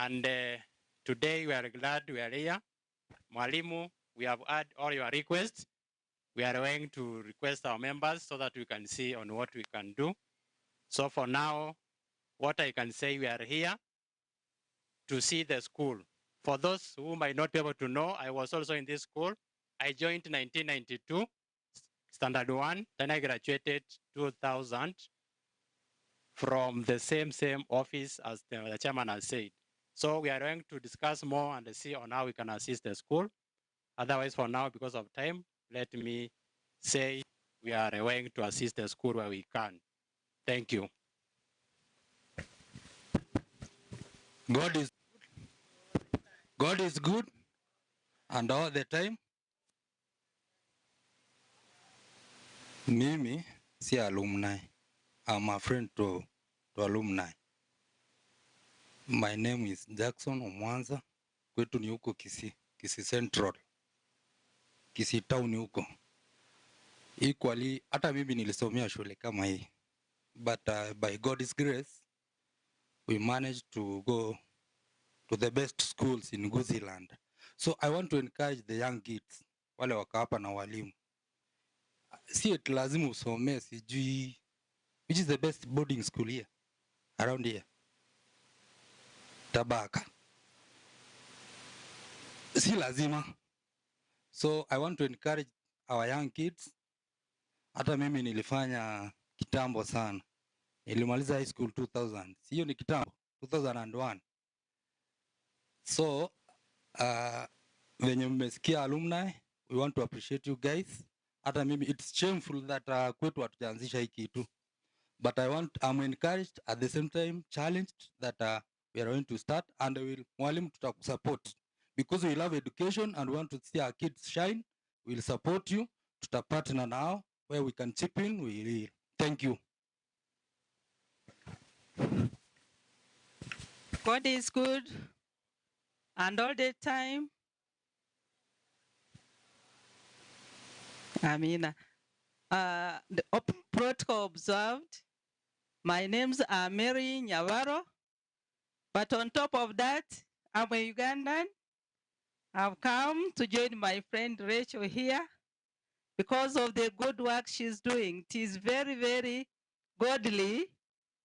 And today we are glad we are here. Mwalimu, we have heard all your requests. We are going to request our members so that we can see on what we can do. So for now, what I can say, we are here to see the school. For those who might not be able to know, I was also in this school. I joined 1992, Standard 1. Then I graduated 2000 from the same office as the chairman has said. So we are going to discuss more and see on how we can assist the school. Otherwise, for now, because of time, let me say we are going to assist the school where we can. Thank you. God is good and all the time. Mimi si alumni. I'm a friend to alumni. My name is Jackson Omwanza. Kwetu ni huko Kisii, Kisii Central. Kisii town huko. Equally, hata mimi nilisomea shule kama hii. But by God's grace, we managed to go to the best schools in Gusiiland. So I want to encourage the young kids, wale wako hapa na walimu. Si eti lazima usomee sijui, which is the best boarding school here, around here? Tabaka. Si lazima. So I want to encourage our young kids. Hata mimi nilifanya kitambo sana. Nilimaliza high school 2000. Sio ni kitambo, 2001. So venye mmesikia alumni, we want to appreciate you guys. Hata mimi it's shameful that kwetu hatujaanzisha hii kitu. But I'm encouraged at the same time challenged that we are going to start, and we will, mwalimu tutakusupport because we love education and we want to see our kids shine. We will support you. Tutapartner now where we can chip in, we will. Thank you. God is good and all the time. Amina. The protocol observed. My names are Mary Nyavaro, but on top of that, I'm a Ugandan. I've come to join my friend Rachel here because of the good work she's doing. It is very, very godly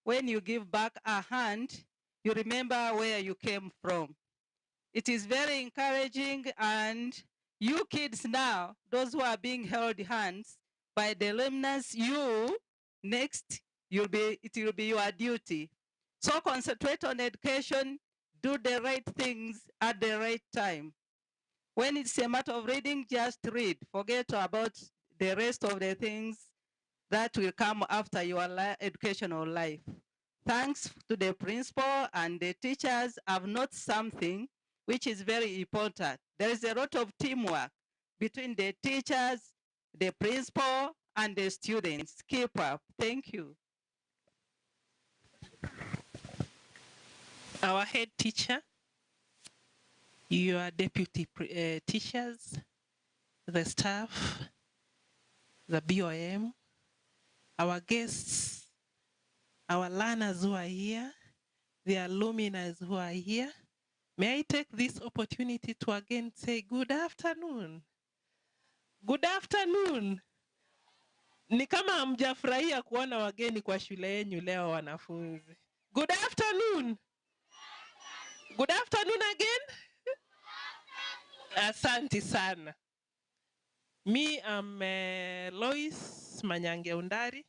when you give back a hand, you remember where you came from. It is very encouraging, and you kids now, those who are being held hands by the alumnus, you next, it will be your duty. So concentrate on education, do the right things at the right time. When it's a matter of reading, just read. Forget about the rest of the things that will come after your educational life. Thanks to the principal and the teachers, I've noticed something which is very important. There is a lot of teamwork between the teachers, the principal, and the students. Keep up. Thank you. Our head teacher, your deputy teachers, the staff, the BOM, our guests, our learners who are here, the alumni who are here. May I take this opportunity to again say good afternoon. Good afternoon. Ni kama hamjafurahia kuona wageni kwa shule yenu leo wanafunzi. Good afternoon. Good afternoon again. Asante sana. Me, I'm Lois Manyange Undari.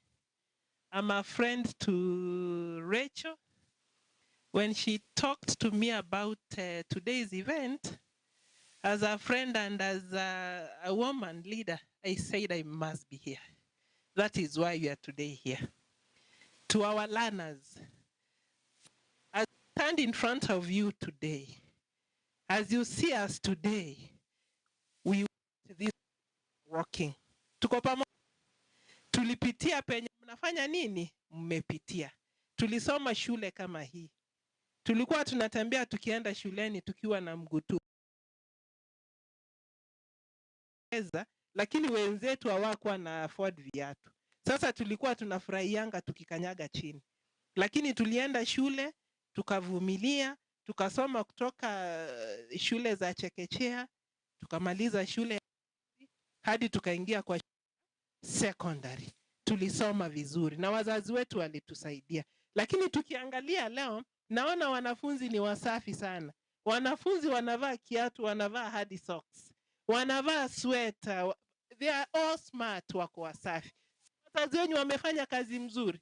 I'm a friend to Rachel. When she talked to me about today's event, as a friend and as a woman leader, I said I must be here. That is why we are today here. To our learners, I stand in front of you today. As you see us today, we want this working. Tuko pamoja. Tulipitia penye mnafanya nini? Mmepitia. Tulisoma shule kama hii. Tulikuwa tunatembea tukienda shuleni tukiwa na mguu tu. Lakini wenzetu hawakuwa na afford viatu. Sasa tulikuwa tunafurahianga tukikanyaga chini. Lakini tulienda shule, tukavumilia, Tukasoma kutoka shule za chekechea, tukamaliza shule hadi tukaingia kwa secondary. Tulisoma vizuri na wazazi wetu walitusaidia. Lakini tukiangalia leo, naona wanafunzi ni wasafi sana. Wanafunzi wanavaa kiatu, wanavaa hadi socks, wanavaa sweta, they are all smart, wako wasafi. Wazazi wenyu wamefanya kazi mzuri.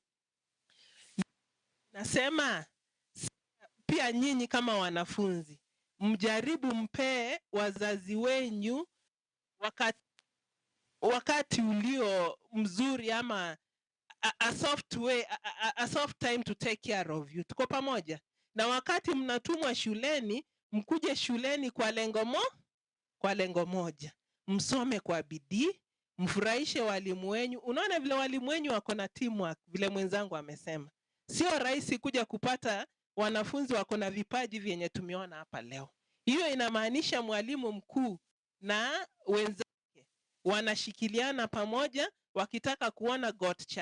Nasema pia nyinyi kama wanafunzi mjaribu mpee wazazi wenyu wakati ulio mzuri ama a soft way, a soft time to take care of you. Tuko pamoja? Na wakati mnatumwa shuleni, mkuje shuleni kwa lengo moja. Msome kwa bidii, mfurahishe walimu wenyu. Unaona vile walimu wenyu wako na teamwork, vile mwenzangu amesema. Sio rahisi kuja kupata wanafunzi wako na vipaji vyenye tumeona hapa leo. Hiyo inamaanisha mwalimu mkuu na wenzake wanashikiliana pamoja wakitaka kuona Got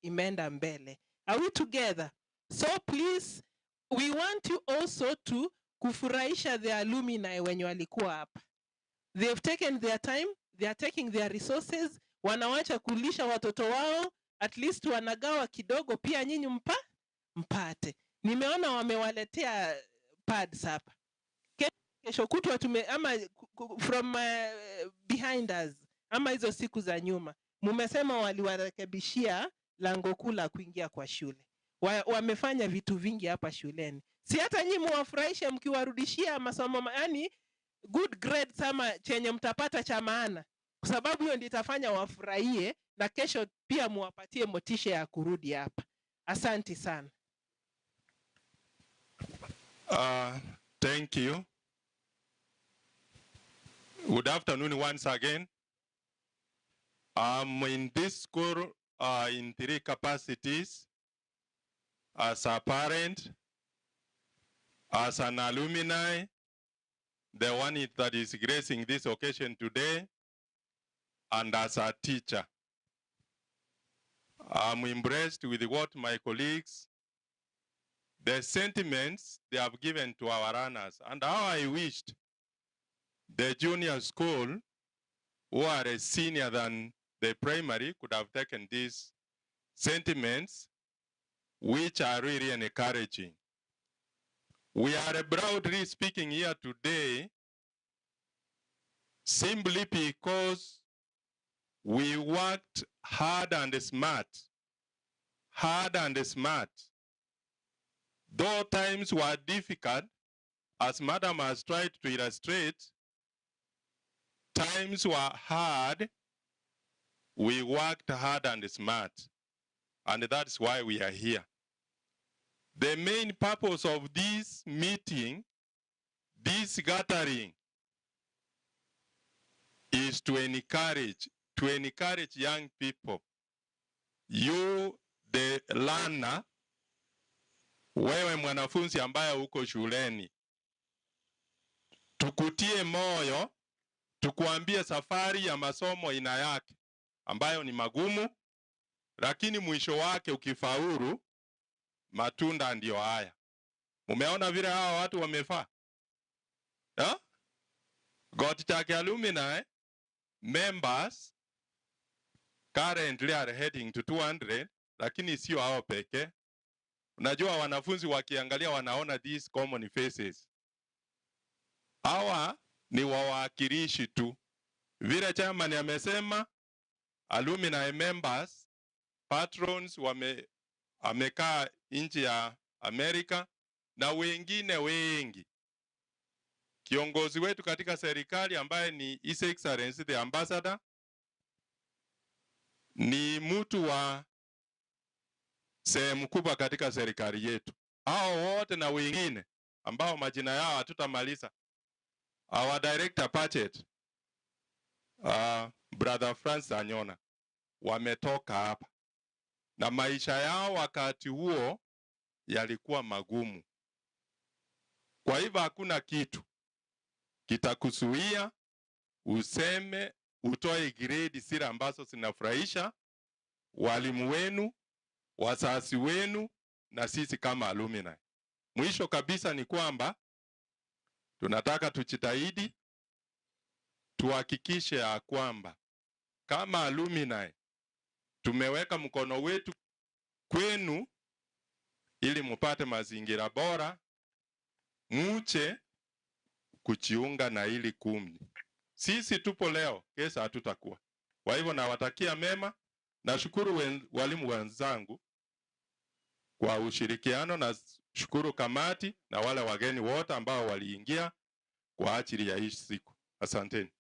imeenda mbele. Are we together? So please, we want you also to kufurahisha the alumni wenye walikuwa hapa. They've taken their time, they are taking their resources, wanawacha kulisha watoto wao, at least wanagawa kidogo pia nyinyi mpate. Nimeona wamewaletea pads hapa. Kesho kutwa tume ama from behind us ama hizo siku za nyuma mumesema waliwarekebishia lango kuu la kuingia kwa shule. Wamefanya vitu vingi hapa shuleni. Si hata nyinyi muwafurahishe mkiwarudishia masomo, yani good grades ama chenye mtapata cha maana, kwa sababu hiyo ndio itafanya wafurahie na kesho pia muwapatie motisha ya kurudi hapa. Asanti sana. Thank you. Good afternoon once again. I'm in this school in three capacities: as a parent, as an alumni, the one that is gracing this occasion today, and as a teacher. I'm impressed with what my colleagues, the sentiments they have given to our learners, and how I wished the junior school, who are a senior than the primary, could have taken these sentiments, which are really encouraging. We are proudly speaking here today simply because we worked hard and smart, hard and smart. Though times were difficult, as Madam has tried to illustrate, times were hard, we worked hard and smart. And that's why we are here. The main purpose of this meeting, this gathering, is to encourage young people. You, the learner, wewe mwanafunzi ambaye uko shuleni, tukutie moyo, tukuambie safari ya masomo ina yake ambayo ni magumu, lakini mwisho wake ukifaulu, matunda ndiyo haya. Mumeona vile hawa watu wamefaa? Ha? Got alumni members currently are heading to 200, lakini sio hao pekee. Unajua wanafunzi wakiangalia wanaona these common faces. Hawa ni wawakilishi tu. Vile chairman amesema, alumni members, patrons amekaa nchi ya Amerika na wengine wengi. Kiongozi wetu katika serikali ambaye ni His Excellency the Ambassador ni mtu wa sehemu kubwa katika serikali yetu. Hao wote na wengine ambao majina yao hatutamaliza. Our director budget, Brother Francis Anyona, wametoka hapa na maisha yao wakati huo yalikuwa magumu. Kwa hivyo hakuna kitu kitakuzuia useme utoe grade zile ambazo zinafurahisha walimu wenu, wazazi wenu na sisi kama alumni. Mwisho kabisa ni kwamba Tunataka tujitahidi tuhakikishe ya kwamba kama alumni tumeweka mkono wetu kwenu ili mupate mazingira bora, muche kujiunga na hili kundi. Sisi tupo leo, kesho hatutakuwa. Kwa hivyo nawatakia mema. Nashukuru walimu wenzangu kwa ushirikiano, na shukuru kamati na wale wageni wote ambao waliingia kwa ajili ya hii siku. Asanteni.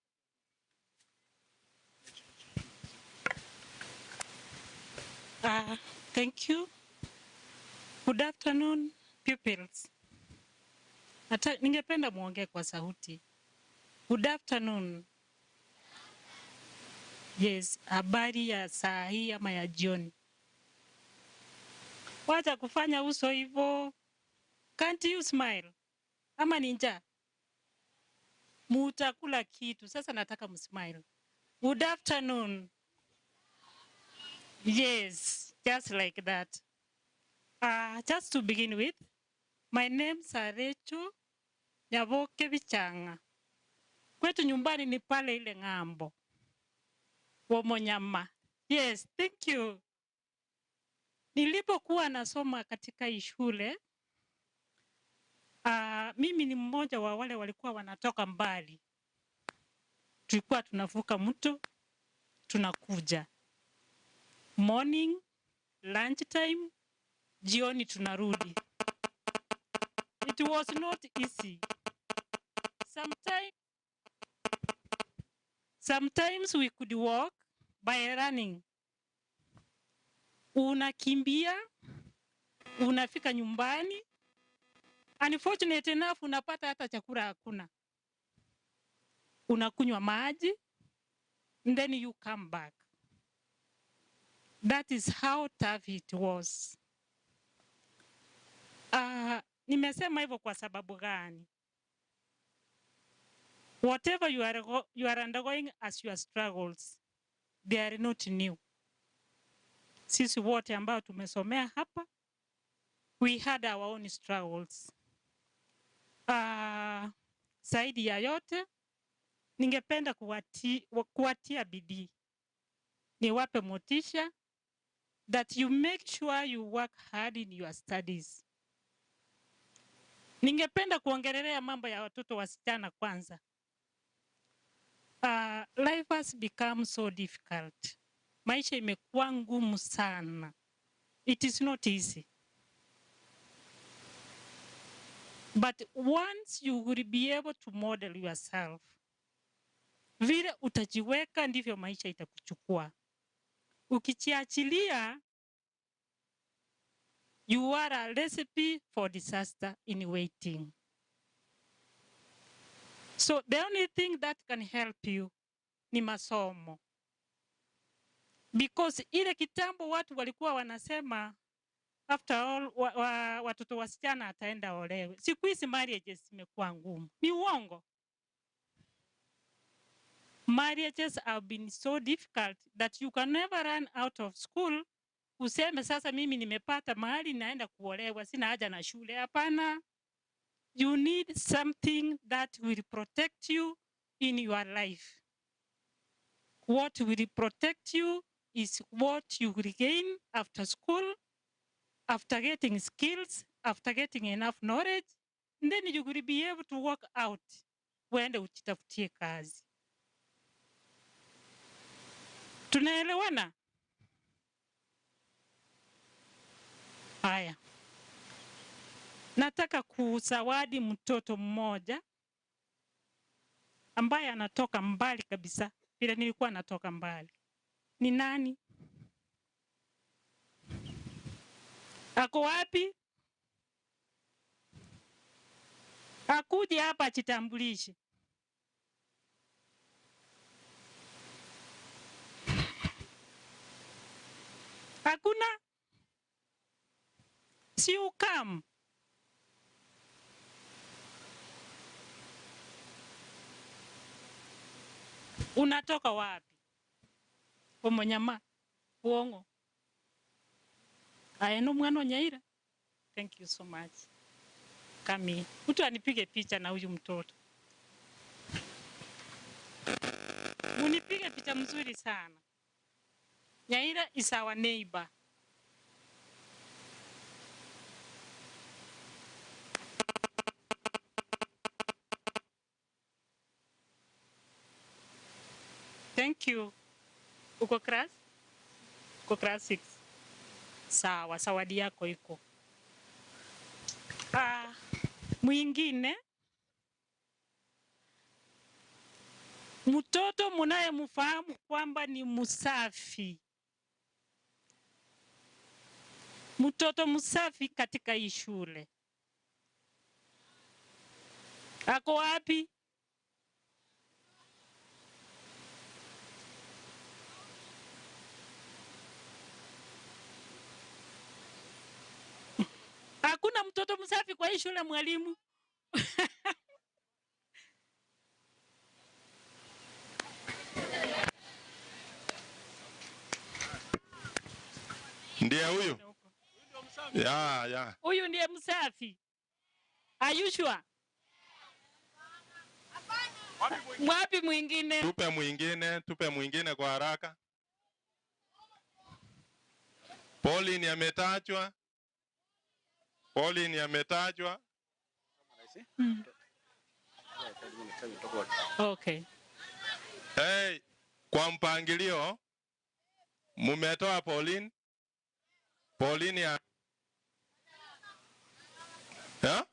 Thank you. Good afternoon, pupils. Ningependa muongee kwa sauti. Good afternoon. Yes, habari ya saa hii ama ya jioni. Wacha kufanya uso hivyo. Can't you smile? Ama ni njaa? Mutakula kitu. Sasa nataka msmile. Good afternoon. Yes, just like that. Just to begin with, my name is Rachel Nyaboke Bichanga. Kwetu nyumbani ni pale ile ng'ambo. Womonyama. Yes, thank you. Nilipokuwa nasoma katika hii shule, mimi ni mmoja wa wale walikuwa wanatoka mbali. Tulikuwa tunavuka mto, tunakuja. Morning, lunch time, jioni tunarudi. It was not easy. Sometimes we could walk by running. Unakimbia, unafika nyumbani. Unfortunate enough, unapata hata chakula hakuna. Unakunywa maji, and then you come back. That is how tough it was. Nimesema hivyo kwa sababu gani? Whatever you are undergoing as your struggles, they are not new. Sisi wote ambao tumesomea hapa, we had our own struggles. Zaidi ya yote, ningependa kuwatia bidii. Niwape motisha that you make sure you work hard in your studies. Ningependa kuongelelea mambo ya watoto wasichana kwanza. Life has become so difficult. Maisha imekuwa ngumu sana. It is not easy. But once you will be able to model yourself, vile utajiweka ndivyo maisha itakuchukua. Ukichiachilia, you are a recipe for disaster in waiting. So the only thing that can help you ni masomo. Because ile kitambo watu walikuwa wanasema, after all, watoto wasichana ataenda olewe. Siku hizi marriages zimekuwa ngumu. Ni uongo. Marriages have been so difficult that you can never run out of school. Useme sasa mimi nimepata mahali naenda kuolewa, sina haja na shule. Hapana. You need something that will protect you in your life. What will protect you is what you will gain after school, after getting skills, after getting enough knowledge, and then you will be able to work out uende ujitafutie kazi. Tunaelewana? Haya. Nataka kusawadi mtoto mmoja ambaye anatoka mbali kabisa, vile nilikuwa natoka mbali. Ni nani? Ako wapi? Akuje hapa ajitambulishe. Hakuna? Si ukam. Unatoka wapi? Omonyama, uongo. Aeno mwana Nyaira. Thank you so much. Come here. Mtu anipige picha na huyu mtoto. Munipige picha mzuri sana. Nyaira is our neighbor. Thank you. Uko class? Uko class 6. Sawa, zawadi yako iko. Ah, mwingine mtoto munayemfahamu kwamba ni msafi, mtoto msafi katika hii shule ako wapi? Hakuna mtoto msafi kwa hii shule mwalimu. Ndiye huyu? Ya, ya. Huyu ndiye msafi. Are you sure? Wapi mwingine? Tupe mwingine kwa haraka. Pauline ametajwa. Pauline ametajwa. Okay. Hey, kwa mpangilio mumetoa Pauline. Pauline ya ya?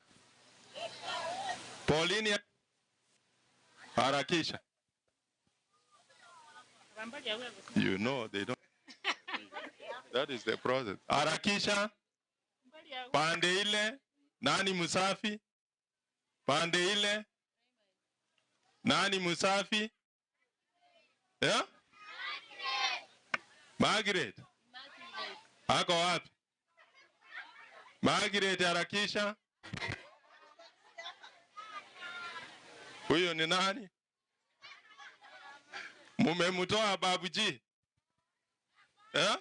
Pauline ya harakisha. You know they don't. That is the process. Harakisha. Pande ile nani msafi? Pande ile nani msafi? Yeah? Margaret. Ako wapi? Margaret harakisha. Huyo ni nani? Mumemtoa Babuji. Yeah?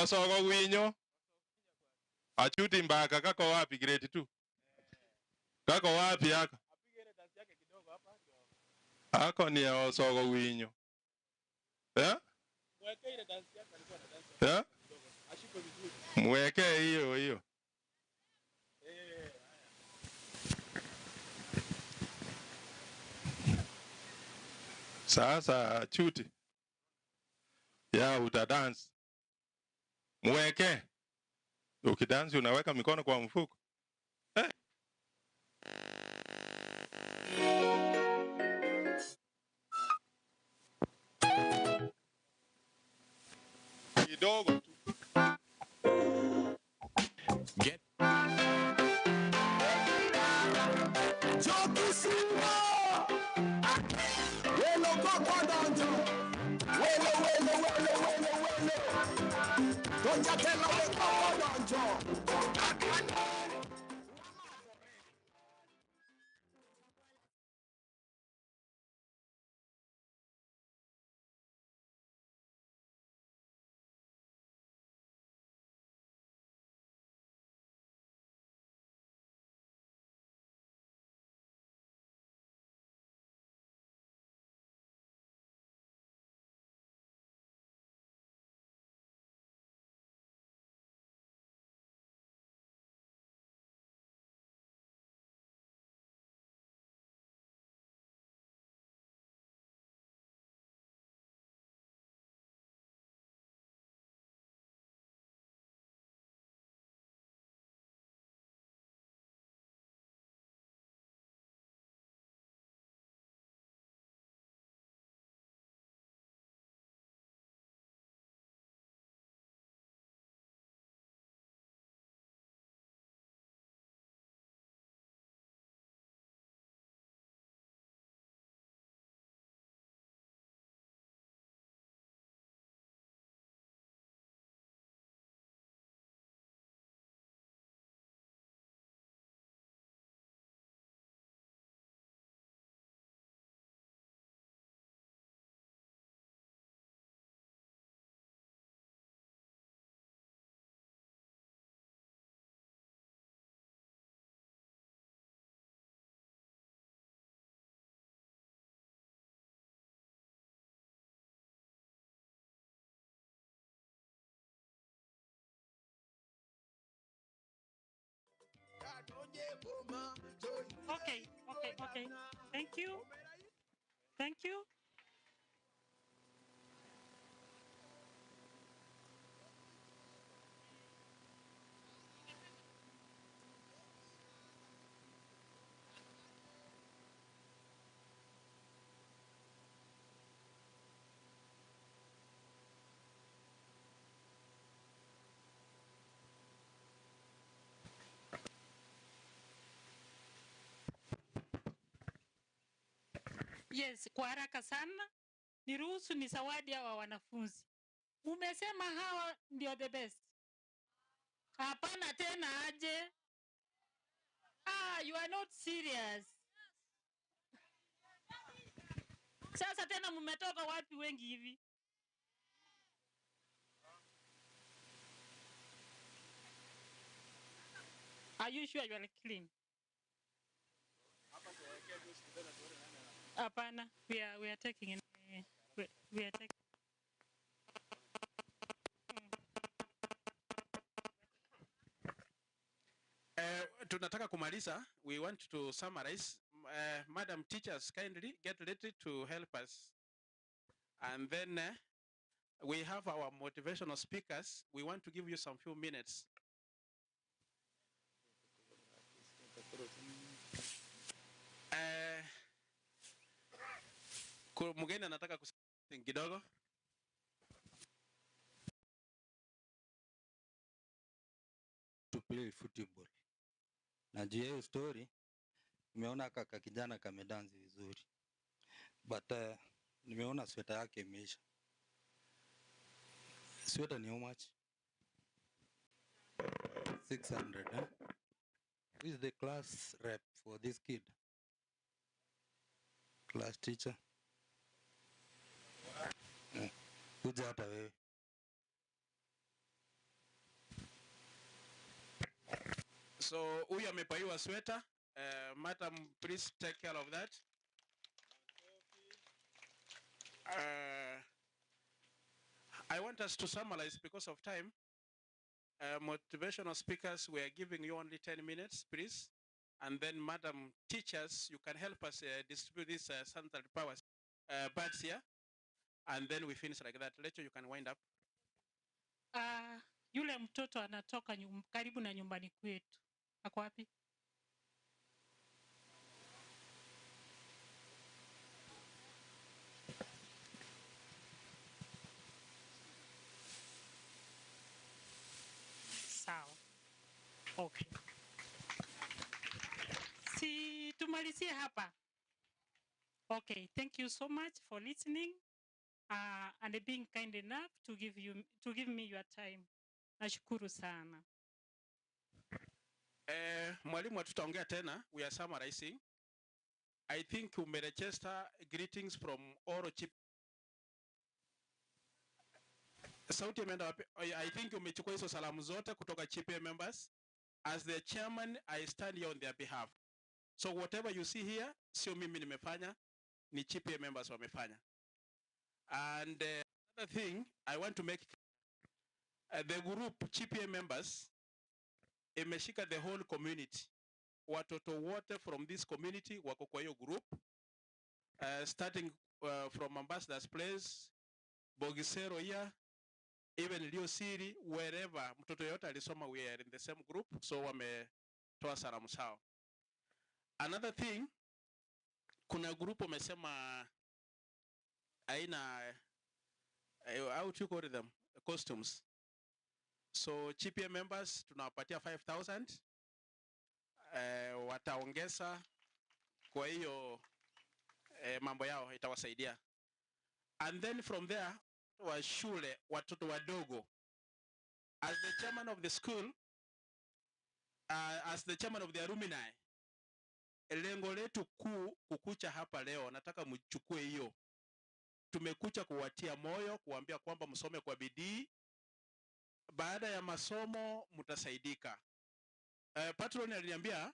Osogo Winyo. Achuti Mbaka kako wapi grade 2? Kako wapi haka? Ako ni Osogo Winyo. Eh? Eh? Mweke hiyo hiyo. Sasa Achuti. Ya utadance. Mweke. Ukidansi unaweka mikono kwa mfuko. Eh. Kidogo tu. Get Okay. Thank you. Thank you. Yes, kwa haraka sana niruhusu ni zawadi hawa wanafunzi. Umesema hawa ndio the best. Hapana tena aje. Ah, you are not serious. Sasa tena mmetoka wapi wengi hivi? Are you sure you are clean? Hapana, we are taking it. We are taking. Tunataka kumaliza. We want to summarize. Madam teachers, kindly get ready to help us. And then we have our motivational speakers. We want to give you some few minutes. Mgeni anataka kusema kidogo. To play football. Na juu ya hiyo story nimeona kaka kijana kamedansi vizuri. But nimeona sweta yake imeisha. Sweta ni how much? 600, eh? Who is the class rep for this kid? Class teacher? Kuja hata wewe. So huyu amepaiwa sweta. Madam, please take care of that. I want us to summarize because of time. Motivational speakers, we are giving you only 10 minutes, please. And then, madam teachers, you can help us distribute these sanitary powers pads here. And then we finish like that. Later, you can wind up. Yule mtoto anatoka karibu na nyumbani kwetu. Ako wapi? Sawa. Okay. Si tumalizie hapa. Okay, thank you so much for listening and being kind enough to give me your time. Nashukuru sana. Mwalimu, hatutaongea tena. We are summarizing. I think umeregister greetings from Oro Chip. Sauti imeenda wapi? I think umechukua hizo salamu zote kutoka GPA members. As the chairman, I stand here on their behalf. So whatever you see here, sio mimi nimefanya, ni GPA members wamefanya. And another thing I want to make the group GPA members imeshika the whole community. Watoto wote from this community wako kwa hiyo group. Starting from Ambassador's Place, Bogisero here, even Lio Siri, wherever mtoto yote alisoma, we are in the same group, so wametoa salamu sawa. Another thing, kuna group wamesema aina, how do you call them, costumes. So GPA members tunawapatia 5,000, wataongeza kwa hiyo mambo yao itawasaidia. And then from there wa shule watoto wadogo, as the chairman of the school, as the chairman of the alumni, lengo letu kuu kukucha hapa leo, nataka mchukue hiyo. Tumekucha kuwatia moyo, kuambia kwamba msome kwa bidii. Baada ya masomo mtasaidika. Patron aliniambia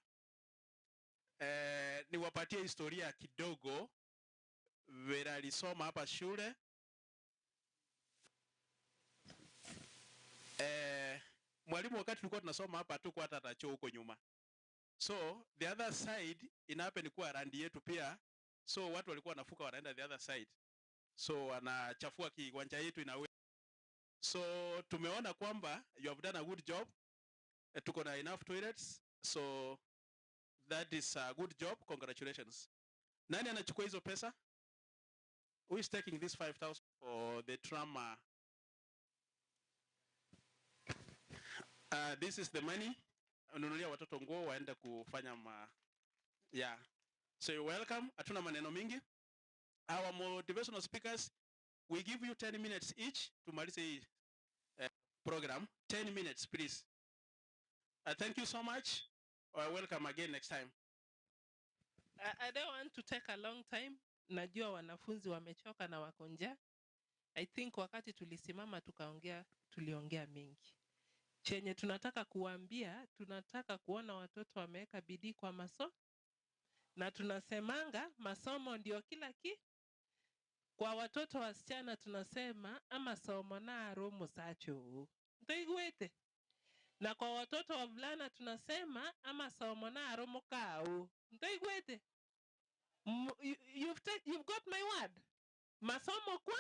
niwapatie historia kidogo vile alisoma hapa shule. Mwalimu, wakati tulikuwa tunasoma hapa hatukuwa hata chuo huko nyuma. So the other side ina happen kuwa land yetu pia, so watu walikuwa wanafuka wanaenda the other side, so wanachafua kiwanja yetu inawe. So tumeona kwamba you have done a good job. Tuko na enough toilets, so that is a good job. Congratulations. Nani anachukua hizo pesa? Who is taking this 5,000 for the trauma? This is the money. Nunulia watoto nguo waende kufanya ma... Yeah. So you're welcome. Hatuna maneno mingi. Our motivational speakers, we give you 10 minutes each tumalize hii program. 10 minutes, please. Thank you so much. Welcome again next time. I don't want to take a long time. Najua wanafunzi wamechoka na wako njaa. I think wakati tulisimama tukaongea, tuliongea mingi. Chenye tunataka kuambia, tunataka kuona watoto wameweka bidii kwa masomo. Na tunasemanga masomo ndio kila ki. Kwa watoto wasichana tunasema amasomo na aromo sacho. Ntoigwete. Na kwa watoto wavulana tunasema amasomo na aromo kao. Ntoigwete. You've got my word. Masomo kwa?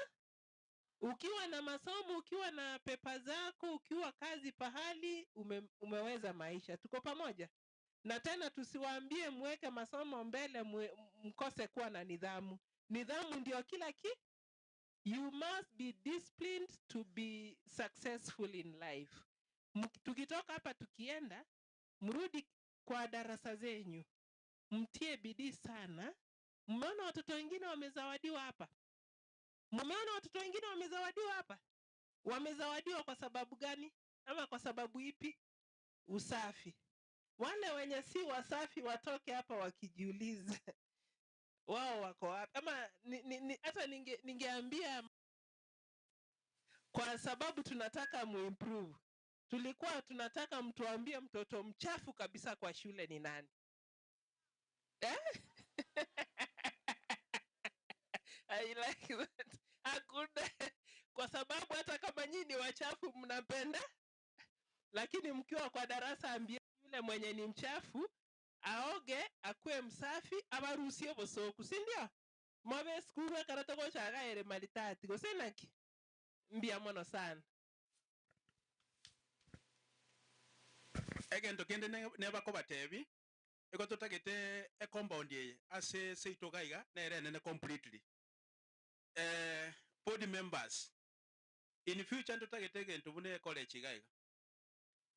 Ukiwa na masomo, ukiwa na pepa zako, ukiwa kazi pahali, umeweza maisha. Tuko pamoja. Na tena tusiwaambie mweke masomo mbele mkose kuwa na nidhamu. Nidhamu ndio kila ki. You must be disciplined to be successful in life. Tukitoka hapa tukienda, mrudi kwa darasa zenyu. Mtie bidii sana. Mmeona watoto wengine wamezawadiwa hapa? Mmeona watoto wengine wamezawadiwa hapa? Wamezawadiwa kwa sababu gani? Ama kwa sababu ipi? Usafi. Wale wenye si wasafi watoke hapa wakijiuliza wao wako wapi? Ama hata ningeambia kwa sababu tunataka muimprove. Tulikuwa tunataka mtuambie mtoto mchafu kabisa kwa shule ni nani? Eh? I like that. Hakuna, kwa sababu hata kama nyinyi ni wachafu mnapenda, lakini mkiwa kwa darasa ambie yule mwenye ni mchafu aoge, akue msafi, abarusie bosoku, si ndio? Mwabe skuru karatogo chagaere malitati, gosenaki. Mbia mono sana. Egento kende neba kobatebi, ego totagete e compound yeye, ase seito gaiga nere nene completely. Board members, in future totagete gento bune college gaiga.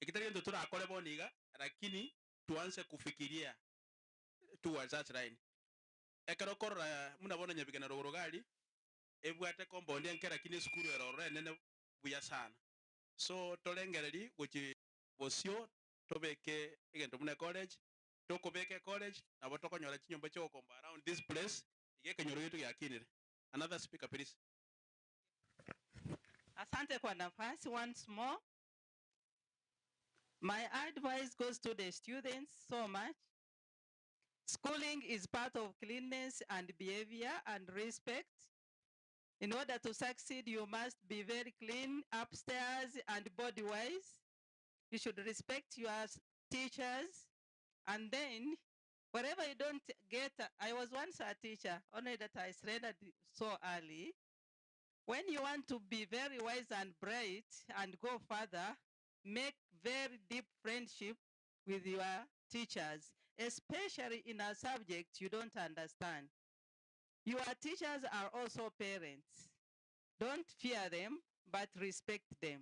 Ekitari gento turakore boniga, lakini tuanze kufikiria towards that line. Ekero korora munabona nyabigana rogoro gali, ebwate compound enke lakini skuru eroro nene buya sana. So tolengereri gochi bosio tobeke egento mune college, tokobeke college nabo tokonyora chinyomba chokomba around this place igekenyoro yetu yakinire. Another speaker please. Asante kwa nafasi once more. My advice goes to the students so much. Schooling is part of cleanness and behavior and respect. In order to succeed, you must be very clean upstairs and body-wise. You should respect your teachers. And then, wherever you don't get, I was once a teacher, only that I surrendered so early. When you want to be very wise and bright and go further, make very deep friendship with your teachers, especially in a subject you don't understand. Your teachers are also parents. Don't fear them, but respect them.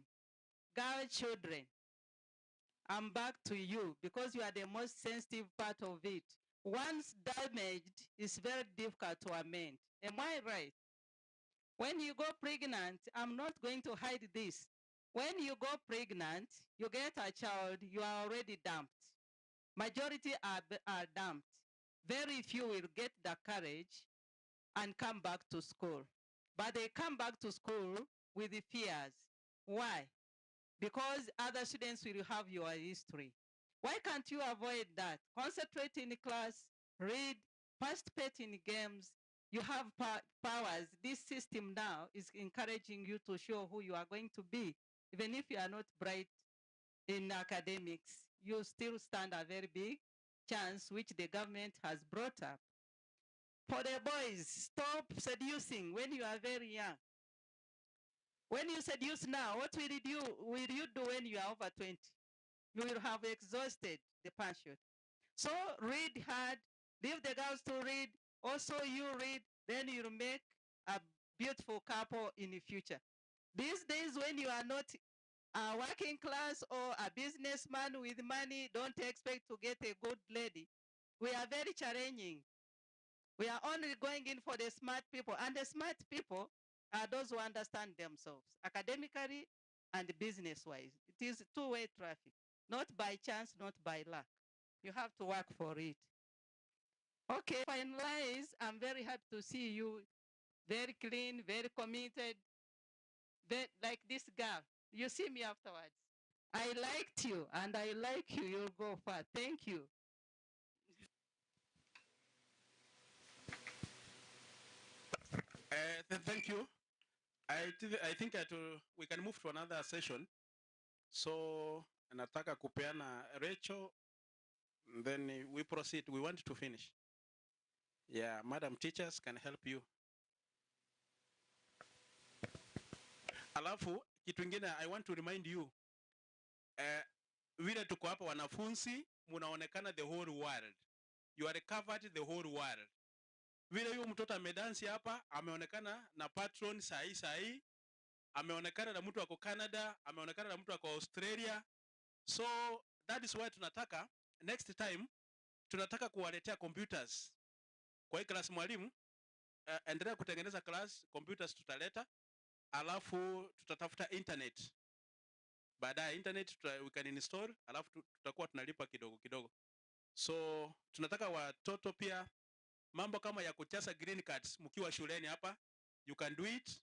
Girl children, I'm back to you because you are the most sensitive part of it. Once damaged, it's very difficult to amend. Am I right? When you go pregnant, I'm not going to hide this. When you go pregnant, you get a child, you are already dumped. Majority are dumped. Very few will get the courage and come back to school. But they come back to school with the fears. Why? Because other students will have your history. Why can't you avoid that? Concentrate in class, read, participate in games. You have powers. This system now is encouraging you to show who you are going to be. Even if you are not bright in academics, you still stand a very big chance which the government has brought up. For the boys, stop seducing when you are very young. When you seduce now, what will you do when you are over 20? You will have exhausted the passion. So read hard, leave the girls to read, also you read, then you'll make a beautiful couple in the future. These days when you are not a working class or a businessman with money, don't expect to get a good lady. We are very challenging. We are only going in for the smart people, and the smart people are those who understand themselves academically and business-wise. It is two-way traffic, not by chance, not by luck. You have to work for it. Okay, finalize. I'm very happy to see you very clean, very committed, very, like this girl. You see me afterwards. I liked you, and I like you. You'll go far. Thank you. Thank you. I think that we can move to another session. So nataka kupeana Rachel, then we proceed. We want to finish. Yeah, madam teachers can help you. Alafu kitu ingine I want to remind you, vile tuko hapa wanafunzi munaonekana the whole world. You are covered the whole world. Vile huyo mtoto amedansi hapa, ameonekana na patron sahi sahi, ameonekana na mtu ako Canada, ameonekana na mtu ako Australia. So that is why tunataka next time tunataka kuwaletea computers kwa hii class. Mwalimu, endelea kutengeneza class, computers tutaleta, alafu tutatafuta internet baadaye. Internet we can install, alafu tutakuwa tunalipa kidogo kidogo. So tunataka watoto pia mambo kama ya kucheza green cards mkiwa shuleni hapa, you can do it,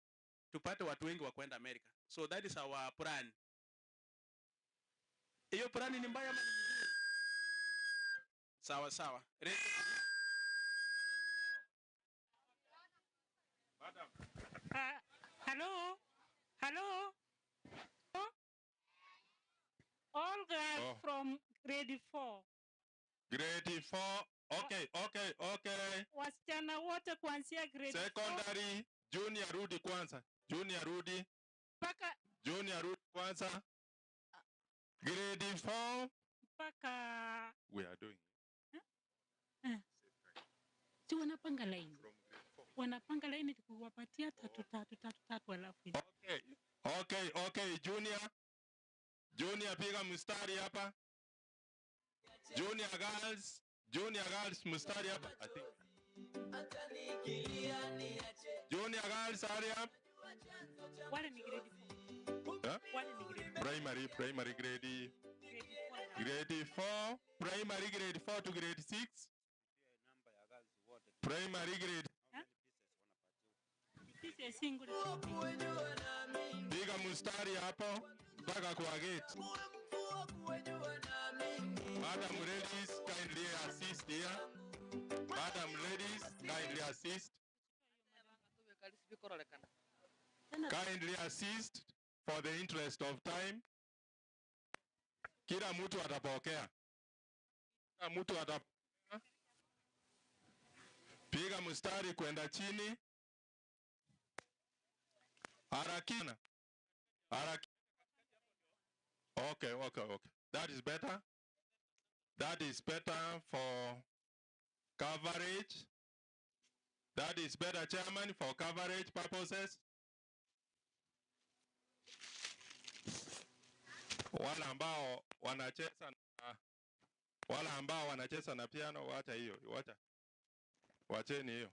tupate watu wengi wa kwenda America. So that is our plan. Hiyo plan ni mbaya ama ni nzuri? Sawa sawa. Rachel. Hello? Hello? All girls Oh. from grade 4. Grade 4. Okay. Wasichana wote kuanzia grade 4 Secondary, junior rudi kwanza. Junior rudi. Mpaka Junior rudi kwanza. Grade 4. Mpaka We are doing Si wanapanga line. From grade 4. Wanapanga line tukiwapatia tatu tatu tatu tatu alafu Okay. Junior. Junior, piga mstari hapa. Junior girls. Junior girls, mstari hapa. I think. Junior girls, hurry up. Wale ni grade 4. Huh? Wale ni grade Primary grade grade 4. Grade 4, primary grade 4 to grade 6. Primary grade. This is single. Piga mstari hapo mpaka kwa gate. Madam ladies, kindly assist here. Madam ladies, kindly assist. Kindly assist for the interest of time. Kila mtu atapokea. Kila mtu atapokea. Piga mstari kwenda chini. Harakina. Haraki. Okay. That is better. That is better for coverage. That is better, Chairman, for coverage purposes. Wale ambao wanacheza na piano, wacha hiyo, wacha. Wacheni hiyo.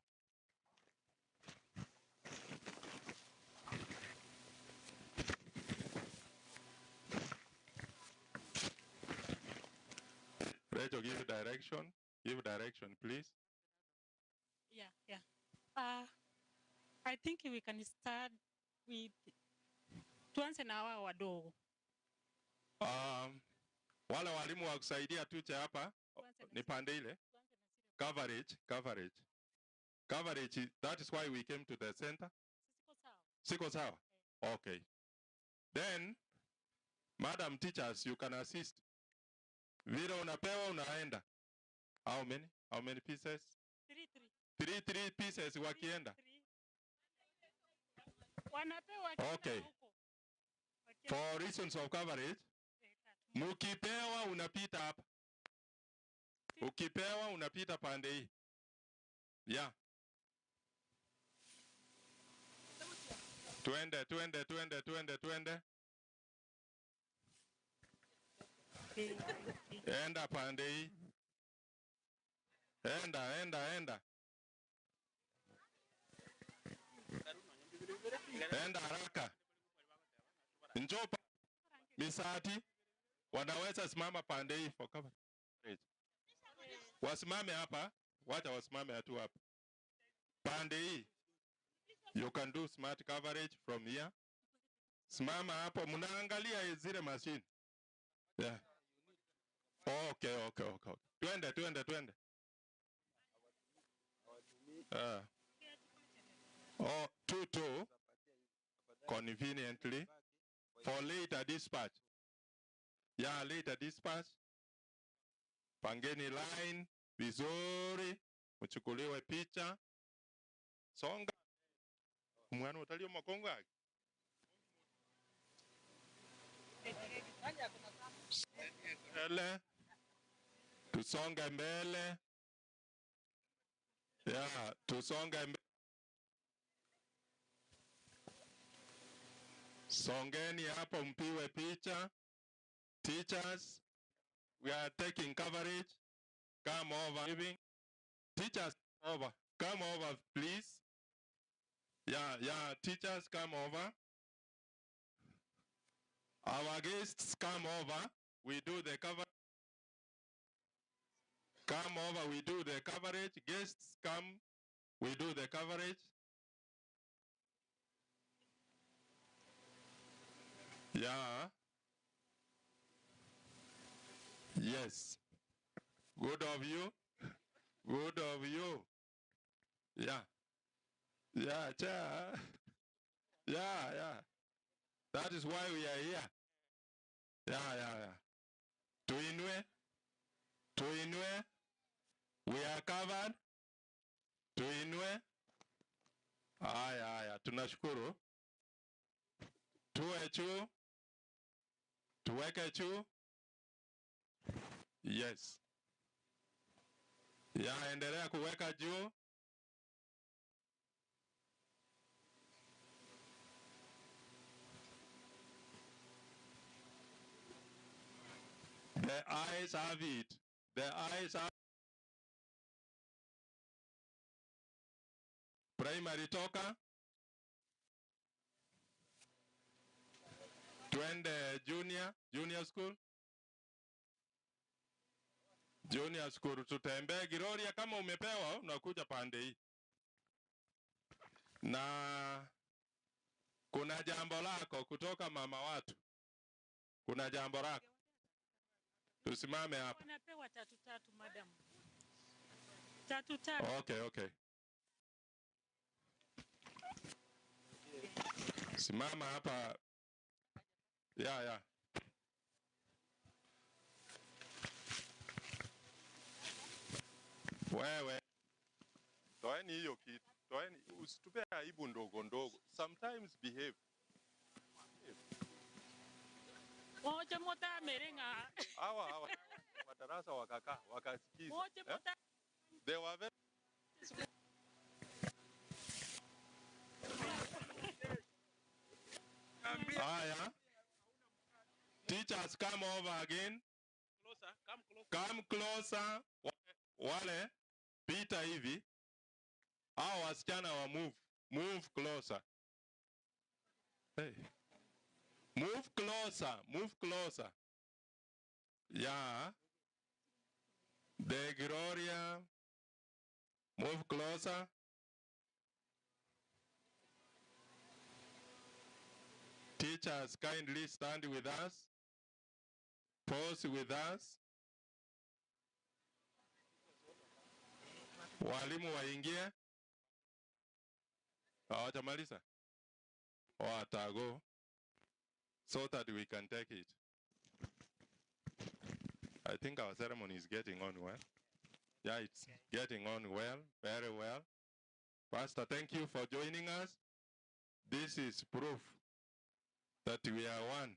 Rachel, give direction. Give direction, please. Yeah. I think we can start with, tuanze na wao wadogo. Wale walimu wa kusaidia tuche hapa Tuanze na ni pande ile. Tuanze na zile. Coverage, coverage. Coverage, that is why we came to the center. Siko sawa. Siko sawa? Okay. Then, madam teachers, you can assist. Vile unapewa unaenda. How many? How many pieces? 3 3. 3 3 pieces wakienda. 3. Wanapewa kila Okay. huko. Wakienda For reasons of coverage, 3. mkipewa unapita hapa. Ukipewa unapita pande hii. Yeah. Twende, twende, twende, twende, twende. Enda pande hii. Enda, enda, enda. Enda haraka. Njoo misati wanaweza simama pande hii for coverage. Wasimame hapa, wacha wasimame hatu hapa. Pande hii. You can do smart coverage from here. Simama hapo, mnaangalia zile machine. Yeah. Okay, okay, okay. Twende, twende, twende. Oh, 2 2 conveniently for later dispatch. Yeah, later dispatch. Pangeni line vizuri, mchukuliwe picha. Songa. Mwana utalio makongo yake. Mbele. Tusonge mbele. Yeah, tusonge mbele. Songeni hapo mpiwe picha. Teachers, we are taking coverage. Come over. Teachers, over. Come over, please. Yeah, yeah, teachers, come over. Our guests, come over. We do the cover. Come over, we do the coverage. Guests, come. We do the coverage. Yeah. Yes. Good of you. Good of you. Yeah. Yeah, cha. Yeah, yeah. That is why we are here. Yeah, yeah, yeah. Tuinue. Tuinue. We are covered. Tuinue. Aya, aya. Tunashukuru. Tuwe juu. Tuweke juu. Yes. Ya, endelea kuweka juu. The eyes have it. The eyes have. Primary toka. Twende junior, junior school. Junior school tutembee Giroria, kama umepewa unakuja pande hii. Na kuna jambo lako kutoka mama watu. Kuna jambo lako. Tusimame hapa. Wanapewa 3 3, madam. 3 3. Okay, okay. Simama hapa. Yeah, yeah. Wewe. Toeni hiyo kitu. Toeni, usitupe aibu ndogo ndogo. Sometimes behave. Moja mota merenga. Hawa hawa madarasa wakakaa wakasikiza. Moja mota. They were very. Haya. Teachers, come over again. Closer, come closer. Come closer. Wale pita hivi. Hao wasichana wa move. Move closer. Hey. Move closer, move closer. Yeah. The Gloria. Move closer. Teachers, kindly stand with us. Pause with us. Walimu waingie. Hawatamaliza. Watago. So that we can take it. I think our ceremony is getting on well. Yeah, it's getting on well, very well. Pastor, thank you for joining us. This is proof that we are one.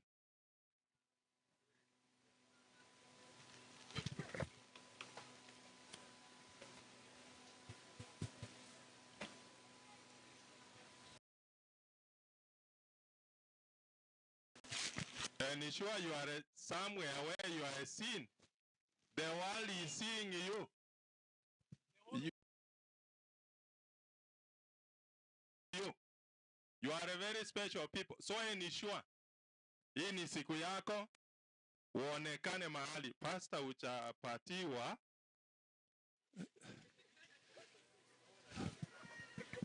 And ensure you are somewhere where you are seen. The world is seeing you. You are a very special people. So ensure hii ni siku yako, uonekane mahali. Pastor uchapatiwa.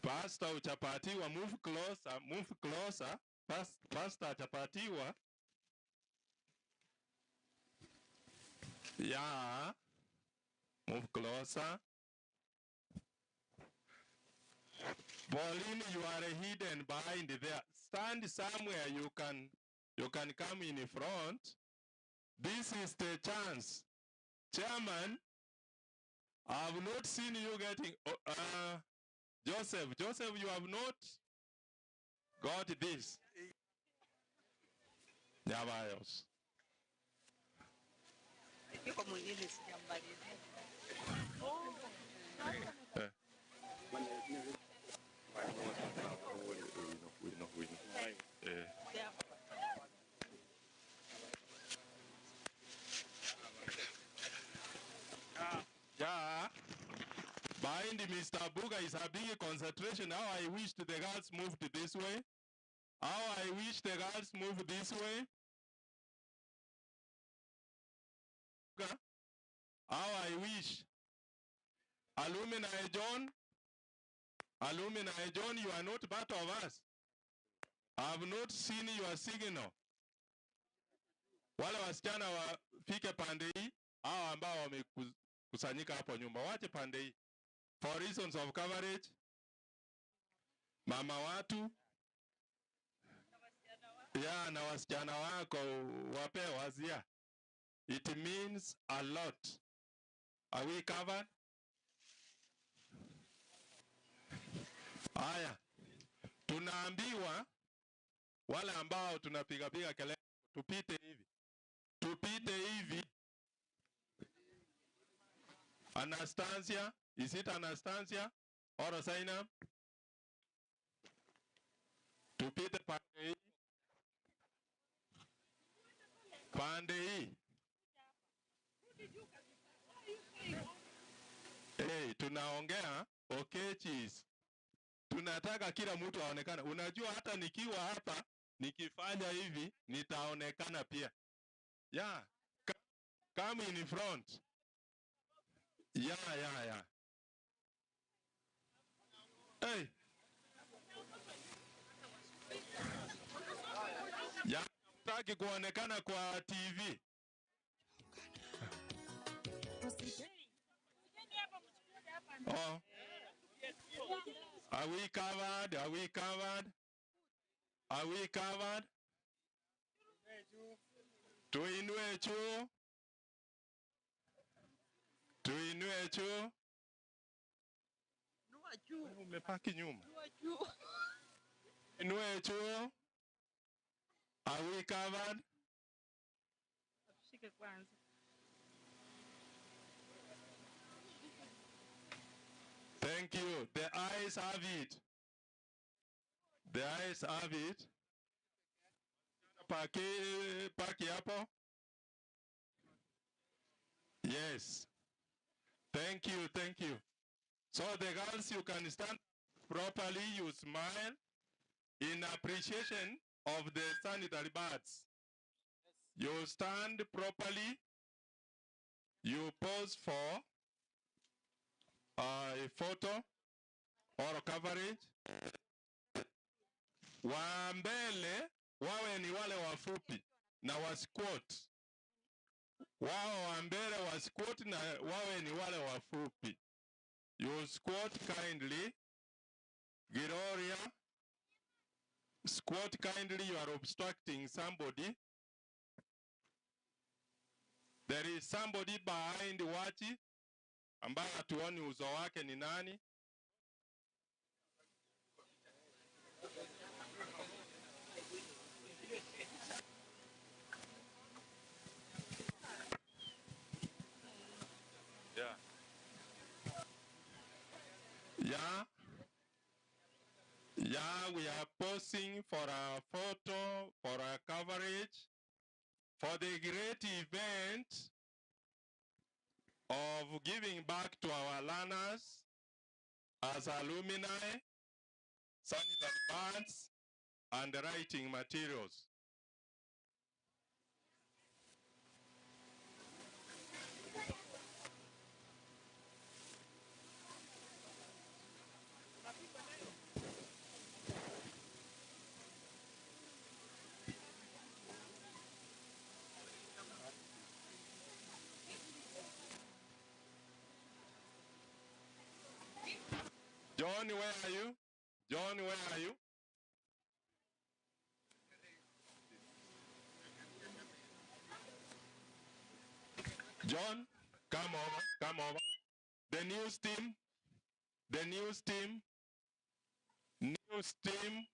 Pastor uchapatiwa, move closer, move closer. Pastor achapatiwa. Yeah, move closer. Pauline, you are hidden behind there. Stand somewhere you can come in front. This is the chance. Chairman, I have not seen you getting, Joseph, you have not got this. Nyabayos. Yeah. Behind Mr. Buga is a big concentration. How I wish the girls moved this way. How I wish the girls moved this way. How I wish. Alumni John, you are not part of us. I have not seen your signal. Wale wasichana wafike pande hii, hao ambao wamekusanyika hapo nyumba, wache pande hii. For reasons of coverage, mama watu, ya na wasichana wako wape wazia. It means a lot. Are we covered? Haya, tunaambiwa wale ambao tunapiga piga kelele tupite hivi. Tupite hivi. Anastasia, is it Anastasia or Zainab? Tupite pande hii. Pande hii. Hey, tunaongea okay cheese. Tunataka kila mtu aonekane. Unajua hata nikiwa hapa nikifanya hivi nitaonekana pia. Yeah. Come in front. Yeah, yeah, yeah. Hey. Yeah, nataki kuonekana kwa TV. Oh. Are we covered? Are we covered? Are we covered? Tuinue juu. Tuinue juu. Umepaki nyuma. Tuinue juu. Are we covered? Shike kwanza. Thank you. The eyes have it. The eyes have it. Paki, paki hapo. Yes. Thank you, thank you. So the girls, you can stand properly, you smile in appreciation of the sanitary pads. You stand properly, you pose for a photo or coverage. Wa mbele wawe ni wale wafupi na wa squat. Wao wa mbele wa squat na wawe ni wale wafupi. You squat kindly. Gloria, squat kindly. You are obstructing somebody. There is somebody behind Wachi. ambaye hatuoni uso wake ni nani? Yeah. Yeah. Yeah, we are posing for a photo, for a coverage, for the great event of giving back to our learners as alumni, sanitary pads, and writing materials. John, where are you? John, where are you? John, come over, come over. The news team, the news team, news team,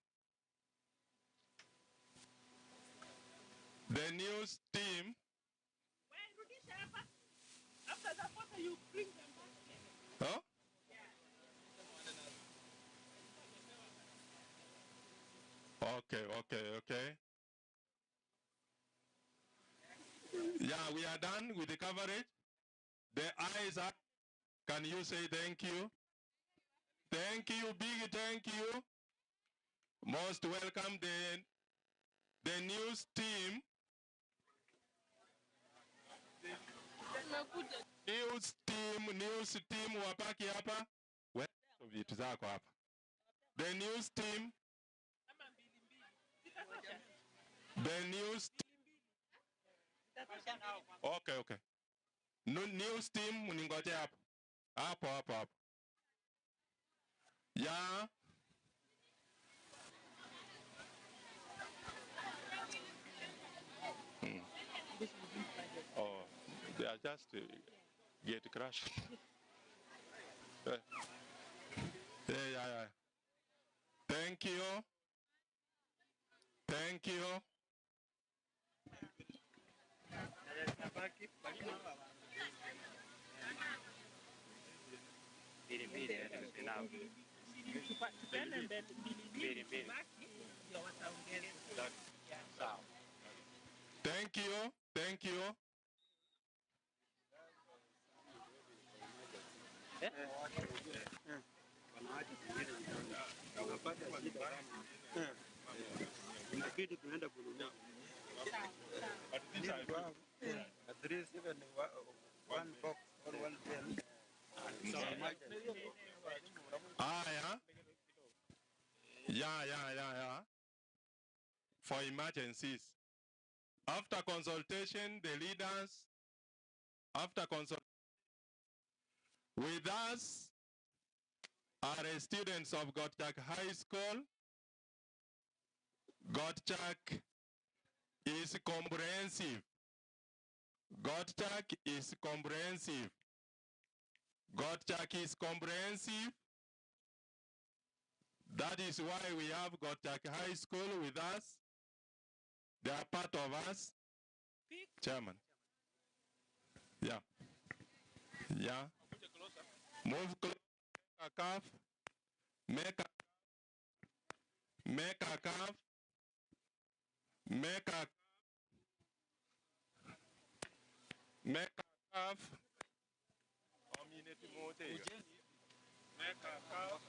the news team. After the photo, you bring them back. Huh? Okay, okay, okay. Yeah, we are done with the coverage. The eyes are. Can you say thank you? Thank you, big thank you. Most welcome the news team. News team wapaki hapa. Vitu zako hapa. The news team. The news team. Okay, okay. No, news team mningoje hapo. Hapo hapo hapo. Yeah. Oh, they are just get crushed. Yeah, yeah, yeah. Thank you. Thank you. Thank you. Thank you. At least even one box or one pen. Ah, yeah. Yeah, yeah, yeah, yeah. For emergencies. After consultation, the leaders, after consultation, with us are students of Gotchak High School. Gotchak is comprehensive. Gotchak is comprehensive. Gotchak is comprehensive. That is why we have Gotchak High School with us. They are part of us. Chairman. Yeah. Yeah. Move closer. Make a calf. Make a calf. Make a Make a calf. Make a calf.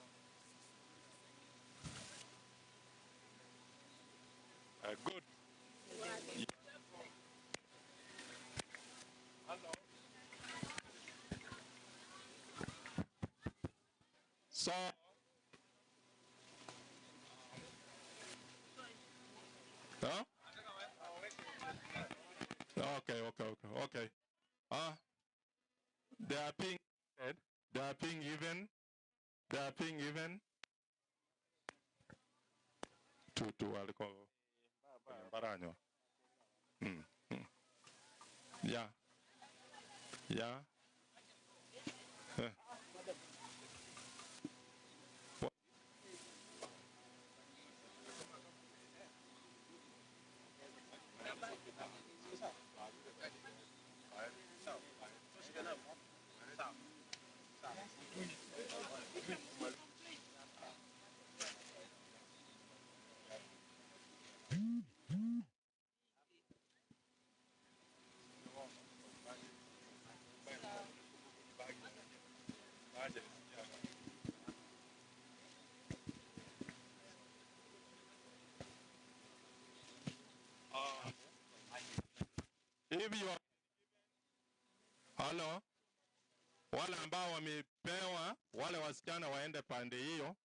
Good. Yeah. Hello. So, huh? Okay, okay, okay, okay. They are being fed. They are being given. They are being given. To alcohol. Yeah. Yeah. Give your... Hello. Wale ambao wamepewa, wale wasichana waende pande hiyo.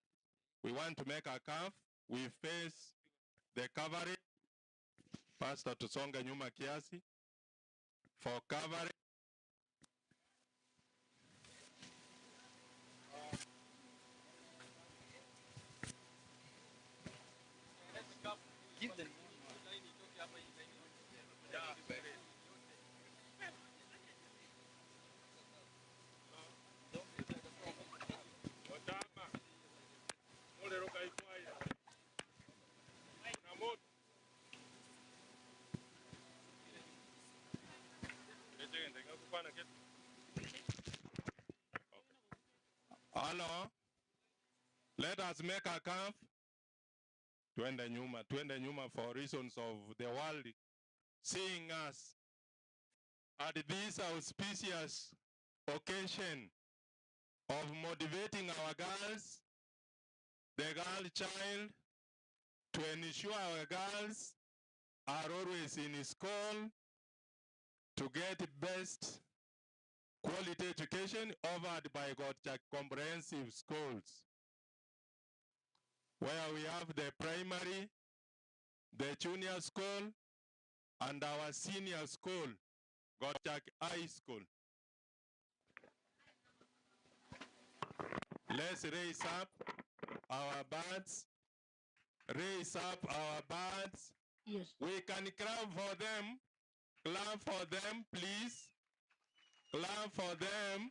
We want to make a curve. We face the coverage. Pastor, tusonge nyuma kiasi. For coverage. Give them. Hello. Let us make a curve. Twende nyuma for reasons of the world seeing us at this auspicious occasion of motivating our girls, the girl child, to ensure our girls are always in school to get best quality education offered by Gorchak Comprehensive Schools, where we have the primary, the junior school, and our senior school, Gorchak High School. Let's raise up our birds. Raise up our birds. Yes. We can clap for them. Clap for them, please. Clap for them.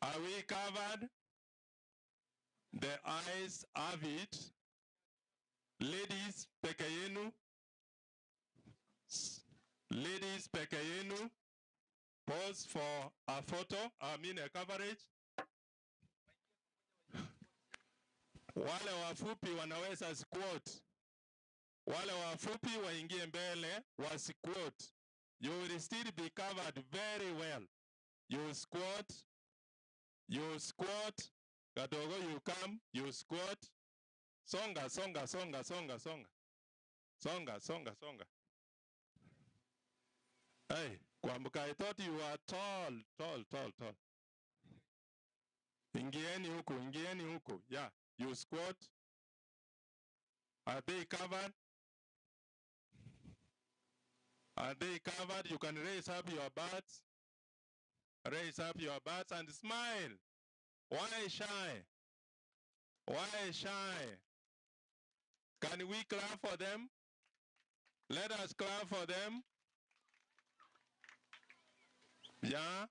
Are we covered? The eyes have it. Ladies, peke yenu. Ladies, peke yenu. Pause for a photo, I mean a coverage. Wale wafupi wanaweza squat. Wale wafupi waingie mbele wa squat. You will still be covered very well. You squat. You squat. Kadogo, you come, you squat. Songa, songa, songa, songa, songa. Songa, songa, songa. Hey, Kwambuka, I thought you were tall, tall, tall, tall. Ingieni huku, ingieni huku. Yeah, you squat. Are they covered? Are they covered? You can raise up your butts. Raise up your butts and smile. Why shy? Why shy? Can we clap for them? Let us clap for them. Yeah.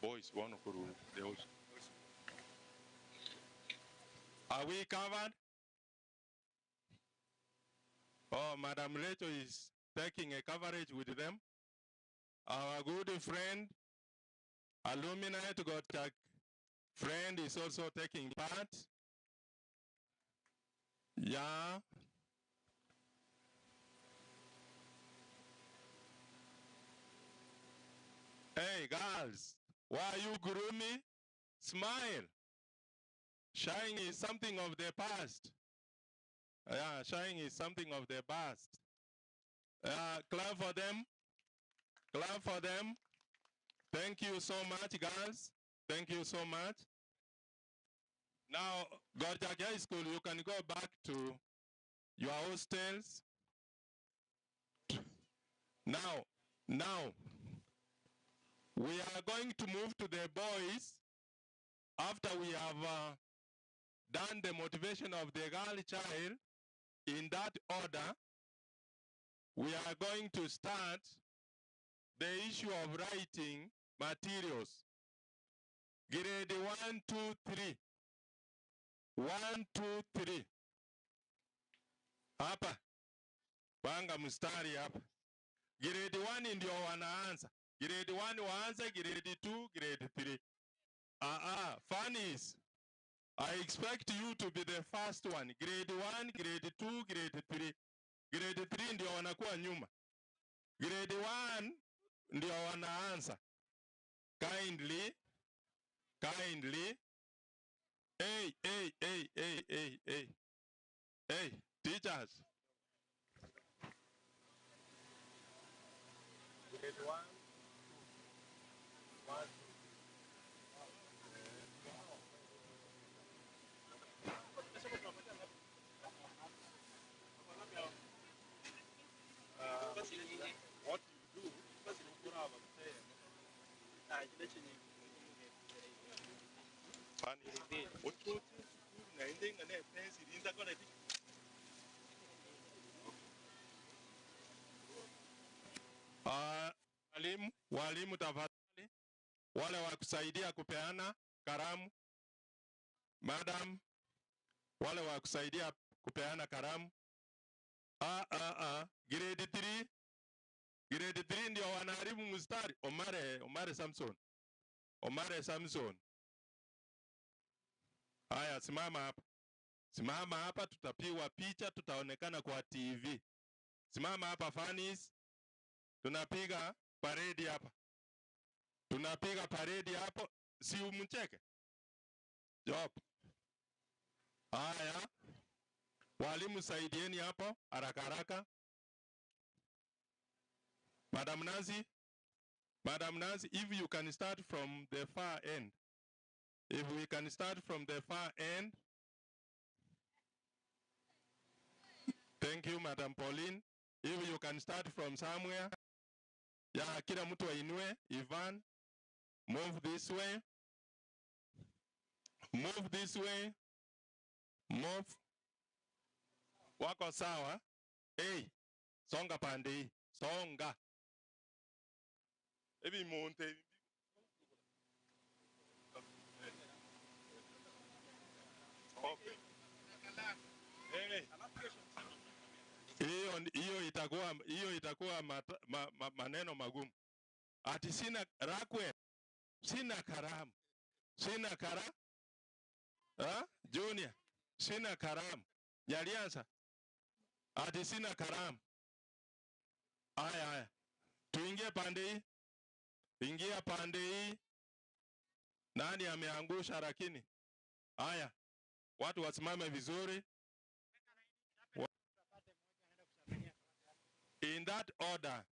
Boys, one they also. Are we covered? Oh, Madam Rachel is taking a coverage with them. Our good friend, alumni to Gorchak friend is also taking part. Yeah. Hey, girls, why are you gloomy? Smile. Shying is something of the past. Yeah, shying is something of the past. Clap for them. Clap for them. Thank you so much, girls. Thank you so much. Now, Gorchak High School, you can go back to your hostels. Now, we are going to move to the boys after we have done the motivation of the girl child. In that order, we are going to start the issue of writing materials. Grade 1, 2, 3. 1, 2, 3. Hapa. Panga mstari hapa. Grade 1 ndio wanaanza. Grade 1 waanze, grade 2, grade 3. Funnies. I expect you to be the first one. Grade 1, grade 2, grade 3. Grade 3 ndio wanakuwa nyuma. Grade 1 ndio wanaanza. Kindly, kindly. Hey, hey, hey, hey, hey, hey. Hey, teachers. Grade 1, 2, 1, 2. What you do, walimu tafadhali, wale wa kusaidia kupeana karamu, madam, wale wa kusaidia kupeana karamu. Grade 3. Grade 3 ndio wanaharibu mstari. Omare Samson. Omare Samson. Haya, simama hapa. Simama hapa, tutapigwa picha, tutaonekana kwa TV. Simama hapa Fanis. Tunapiga paredi hapa. Tunapiga paredi hapo, si umcheke. Job. Haya. Walimu saidieni hapo haraka haraka. Madam Nancy, Madam Nancy, if you can start from the far end. If we can start from the far end. Thank you, Madam Pauline. If you can start from somewhere. Ya, kila mtu ainue. Ivan, move this way. Move this way. Move. Wako sawa. Hey, songa pande hii. Songa. Ebi monte. Okay. Hey. Hiyo itakuwa maneno magumu. Ati sina rakwe, sina karamu. Sina kara? Ha? Junior, sina karamu. Nyalianza. Ati sina karamu. Aya aya. Tuingie pande hii. Ingia pande hii. Nani ameangusha lakini? Aya. Watu wasimame vizuri. In that order.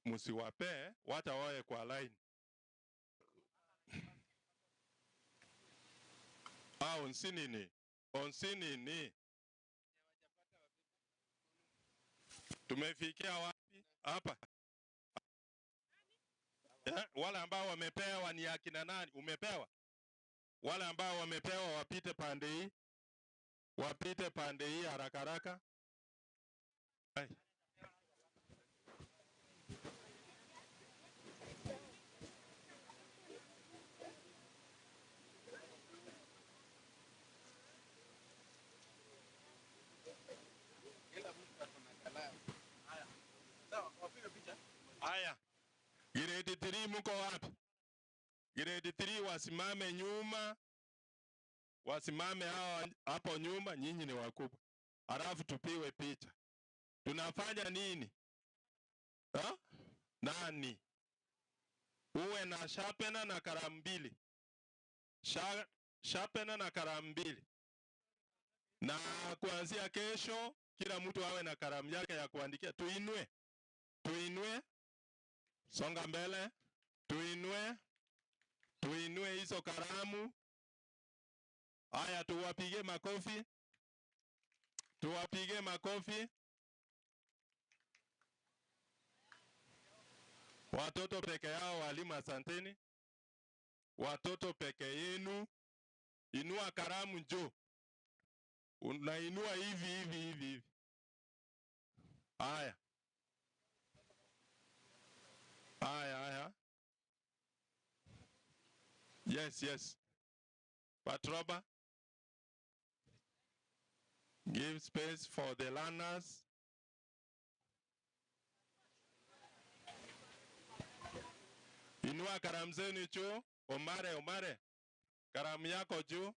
Msiwape, wacha wawe kwa line. Onsinini. Onsinini. Tumefikia wapi? Hapa. Wale ambao wamepewa ni akina nani? Umepewa? Wale ambao wamepewa wapite pande hii. Wapite pande hii haraka haraka. Hai. Haya. Grade 3 mko wapi? Grade 3 wasimame nyuma. Wasimame hao hapo nyuma, nyinyi ni wakubwa. Halafu tupiwe picha. Tunafanya nini? Ha? Nani? Uwe na sharpener na kalamu mbili. Sharpener na kalamu mbili. Na kuanzia kesho kila mtu awe na kalamu yake ya kuandikia. Tuinue. Tuinue. Songa mbele. Tuinue. Tuinue hizo kalamu. Haya, tuwapige makofi. Tuwapige makofi. Watoto peke yao, walimu asanteni. Watoto peke yenu. Inua kalamu juu. Unainua hivi hivi hivi hivi. Haya. Haya haya. Yes, yes. Patroba. Give space for the learners. Inua kalamu zenu juu. Omare, Omare. Kalamu yako juu.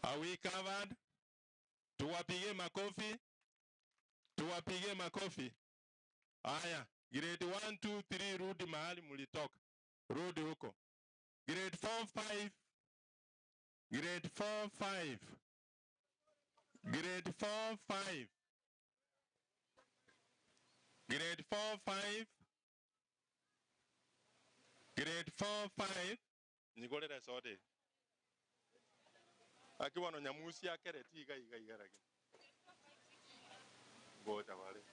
Are we covered? Tuwapige makofi. Tuwapige makofi. Haya, Grade 1, 2, 3, rudi mahali mlitoka. Rudi huko. Grade 4, 5. Grade 4, 5. Grade 4, 5. Grade 4, 5. Grade 4, 5. Nigolera sote. Akiwa no nyamusi akere tiga iga iga rage. Ngoja wale.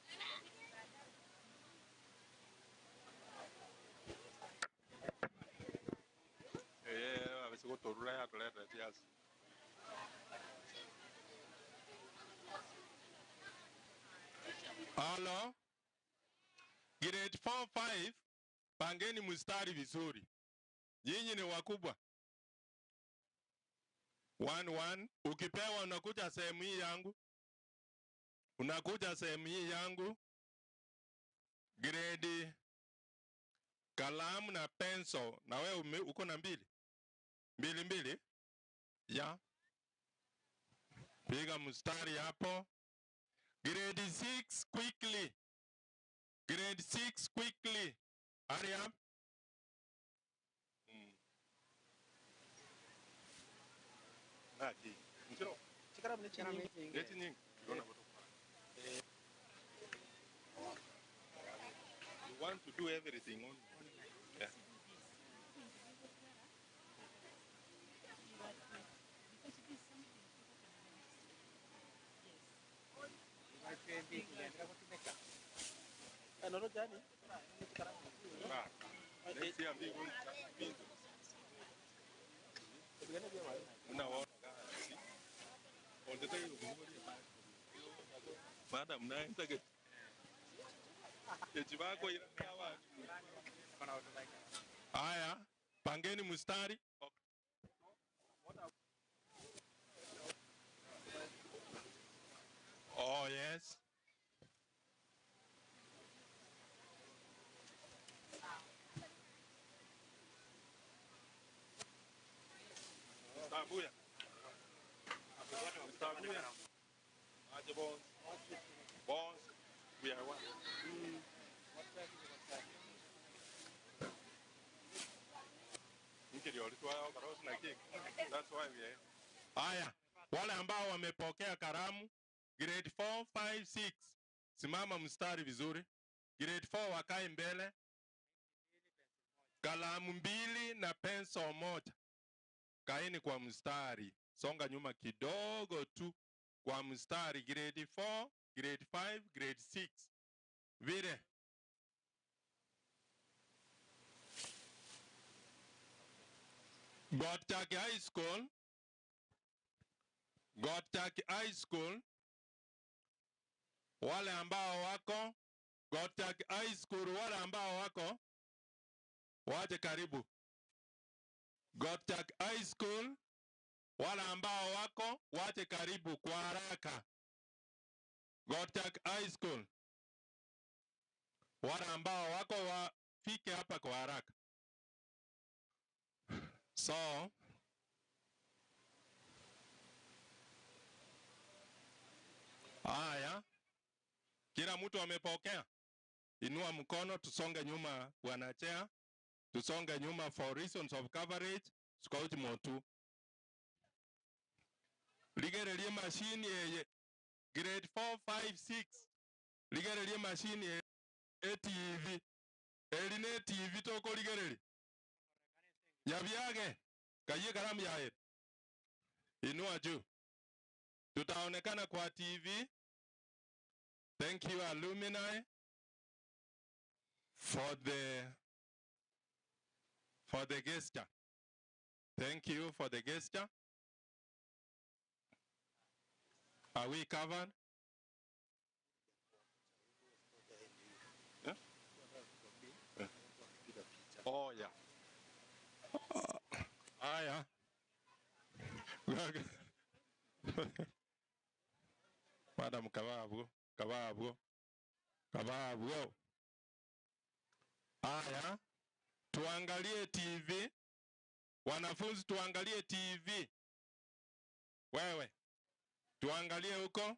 Abese gotorura ya toleta tias. Halo. Grade 4, 5, pangeni mstari vizuri. Nyinyi ni wakubwa. 1, 1, ukipewa unakuja sehemu hii yangu. Unakuja sehemu hii yangu. Grade kalamu na pencil, na wewe uko na mbili. Mbili mbili. Ya. Piga mstari hapo. Grade 6 quickly. Grade 6 quickly. Hurry up. Naki. Njiro. Chikaramu ni chinyingi. Ni chinyingi. You want to do everything on. Yeah. Madam, haya, pangeni mstari. Oh yes. Mstabuya. Mstabuya. Aje bones. Bones. We are one. That's why we are. Haya, wale ambao wamepokea karamu grade 4, 5, 6. Simama mstari vizuri. Grade 4 wakae mbele. Kalamu 2 na pencil 1. Kaeni kwa mstari. Songa nyuma kidogo tu kwa mstari. Grade 4, grade 5, grade 6. Vile. Gottschalk High School. Gottschalk High School. Wale ambao wako Gottschalk High School, wale ambao wako waje karibu. Gottschalk High School, wale ambao wako waje karibu kwa haraka. Gottschalk High School, wale ambao wako wafike hapa kwa haraka. So haya, kila mtu amepokea. Inua mkono, tusonge nyuma bwana chair. Tusonge nyuma for reasons of coverage. Scout motu. Ligerelie machine yeye. Grade 4, 5, 6. Ligerelie machine yeye. ATV. Eline TV toko ligereli. Yabiage. Kaye kalamu yae. Inua juu. Tutaonekana kwa TV. Thank you alumni for the gesture. Thank you for the gesture. Are we covered? Yeah? Yeah. Oh yeah. Haya. Madam Kababu, Kababu, Kababu. Haya, tuangalie TV. Wanafunzi tuangalie TV. Wewe, tuangalie huko.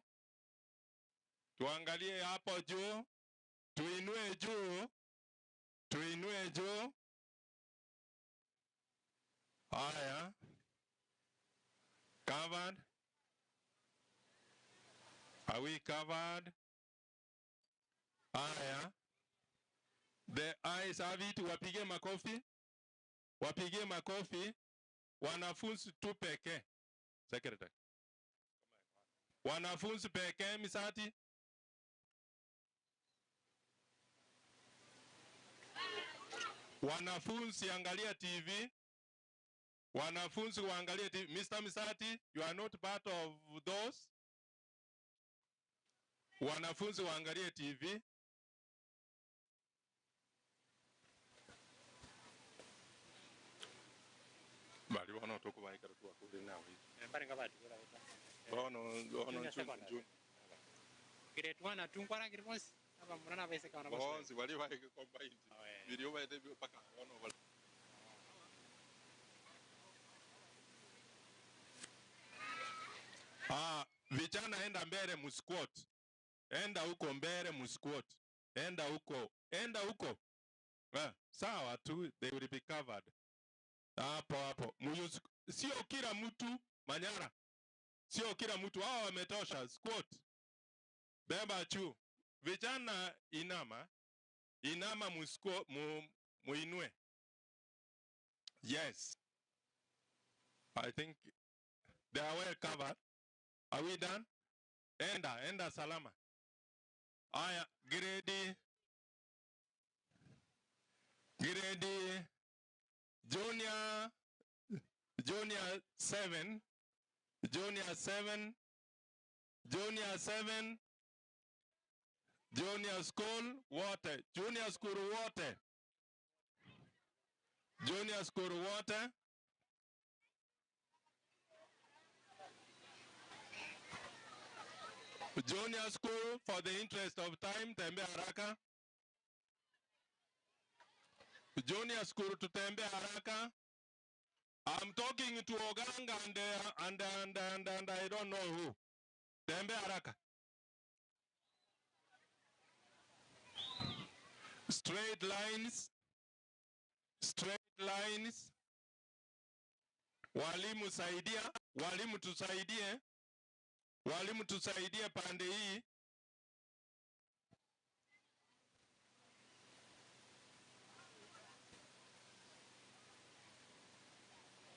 Tuangalie hapo juu. Tuinue juu. Tuinue juu. Haya. Covered. Are we covered? Haya. The eyes have it. Wapige makofi. Wapige makofi. Wanafunzi tu pekee. Secretary. Wanafunzi pekee Misati. Wanafunzi angalia TV. Wanafunzi waangalie TV. Mr. Misati, you are not part of those. Wanafunzi waangalie TV. Bali bono tukubaikara tuwakule nawe. Bono bono chungu. Grade 1 na 2 kwara grade 1 aba murana baise kana bose. Bonzi wali bali combined. Video baite paka bono wali. Ah, vijana enda mbele musquat. Enda huko mbele musquat. Enda huko. Enda huko. Sawa tu, they will be covered. Hapo hapo. Sio kila mtu Manyara. Sio kila mtu, hao wametosha. Squat. Beba juu. Vijana inama. Inama musquat, muinue. Yes. I think they are well covered. Are we done? Enda, enda salama. Aya, grade. Grade junior, junior 7, junior 7, junior 7, junior school wote, junior school wote, junior school wote. Junior school, for the interest of time, tembea haraka. Junior school tutembea haraka. I'm talking to Oganga and I don't know who. Tembea haraka. Straight lines. Straight lines. Walimu saidia, walimu tusaidie. Walimu tusaidie pande hii.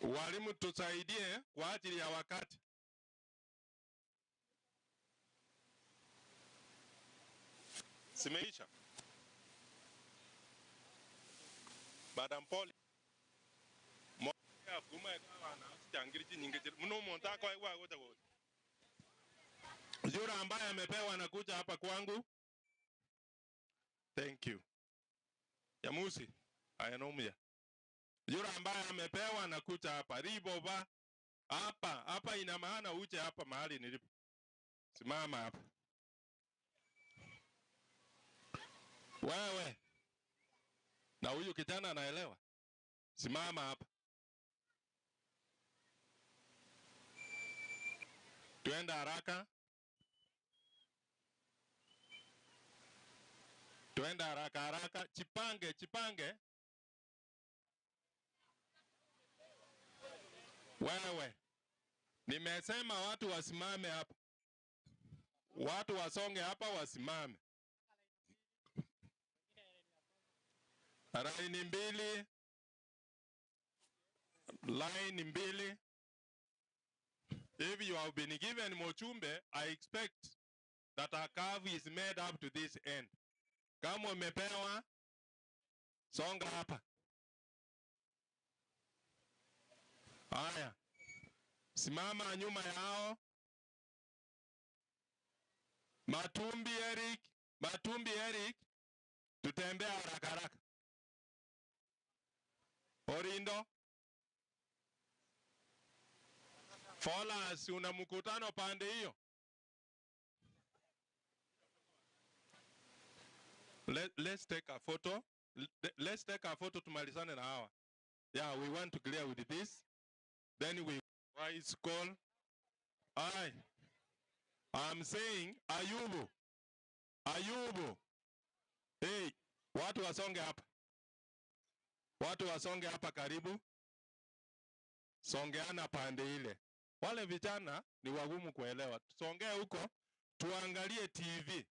Walimu tusaidie kwa ajili ya wakati. Simeisha. Madam Paul. Yule ambaye amepewa anakuja hapa kwangu. Thank you. Yamusi, ayanomia. Yule ambaye amepewa anakuja hapa. Riboba. Hapa, hapa ina maana uje hapa mahali nilipo. Simama hapa. Wewe. Na huyu kijana anaelewa. Simama hapa. Tuenda haraka. Tuenda haraka haraka. Chipange, chipange. Wewe. Nimesema watu wasimame hapa. Watu wasonge hapa wasimame. Line mbili. Line mbili. If you have been given Mochumbe, I expect that a curve is made up to this end. Kama umepewa, songa hapa. Haya. Simama nyuma yao. Matumbi Eric, Matumbi Eric, tutembea haraka haraka. Orindo. Followers, una mkutano pande hiyo. Let's take a photo. Let's take a photo tumalizane na hawa. Yeah, we want to clear with this. Then we wise call. I'm saying Ayubu. Ayubu. Hey, watu wasonge hapa. Watu wasonge hapa karibu. Songeana pande ile. Wale vijana ni wagumu kuelewa. Tusongee huko, tuangalie TV.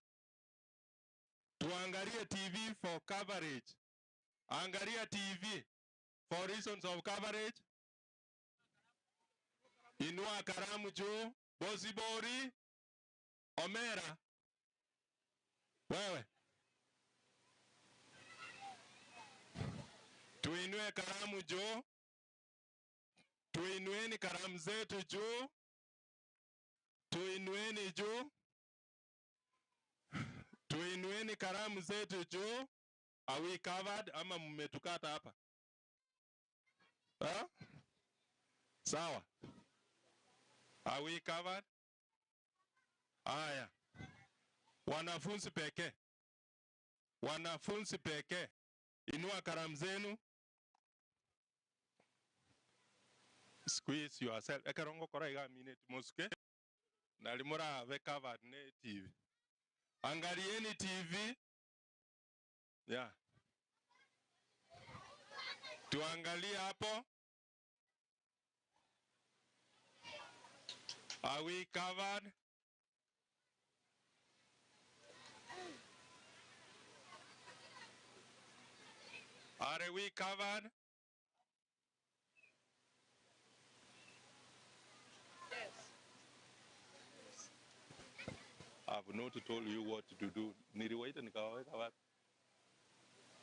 Tuangalie TV for coverage. Angalia TV for reasons of coverage. Inua karamu juu, Bosibori, Omera. Wewe. Tuinue karamu juu. Tuinueni karamu zetu juu. Tuinueni juu. Tuinueni karamu zetu juu. Are we covered ama mmetukata hapa? Ha? Sawa. Are we covered? Aya. Wanafunzi pekee. Wanafunzi pekee. Inua karamu zenu. Squeeze yourself. Ekerongo kora iga minute mosuke. Nalimura have covered ne TV. Angalieni TV. Yeah. Tuangalie hapo. Are we covered? Are we covered? Yes. I've not told you what to do. Niliwaita nikawaweka wapi?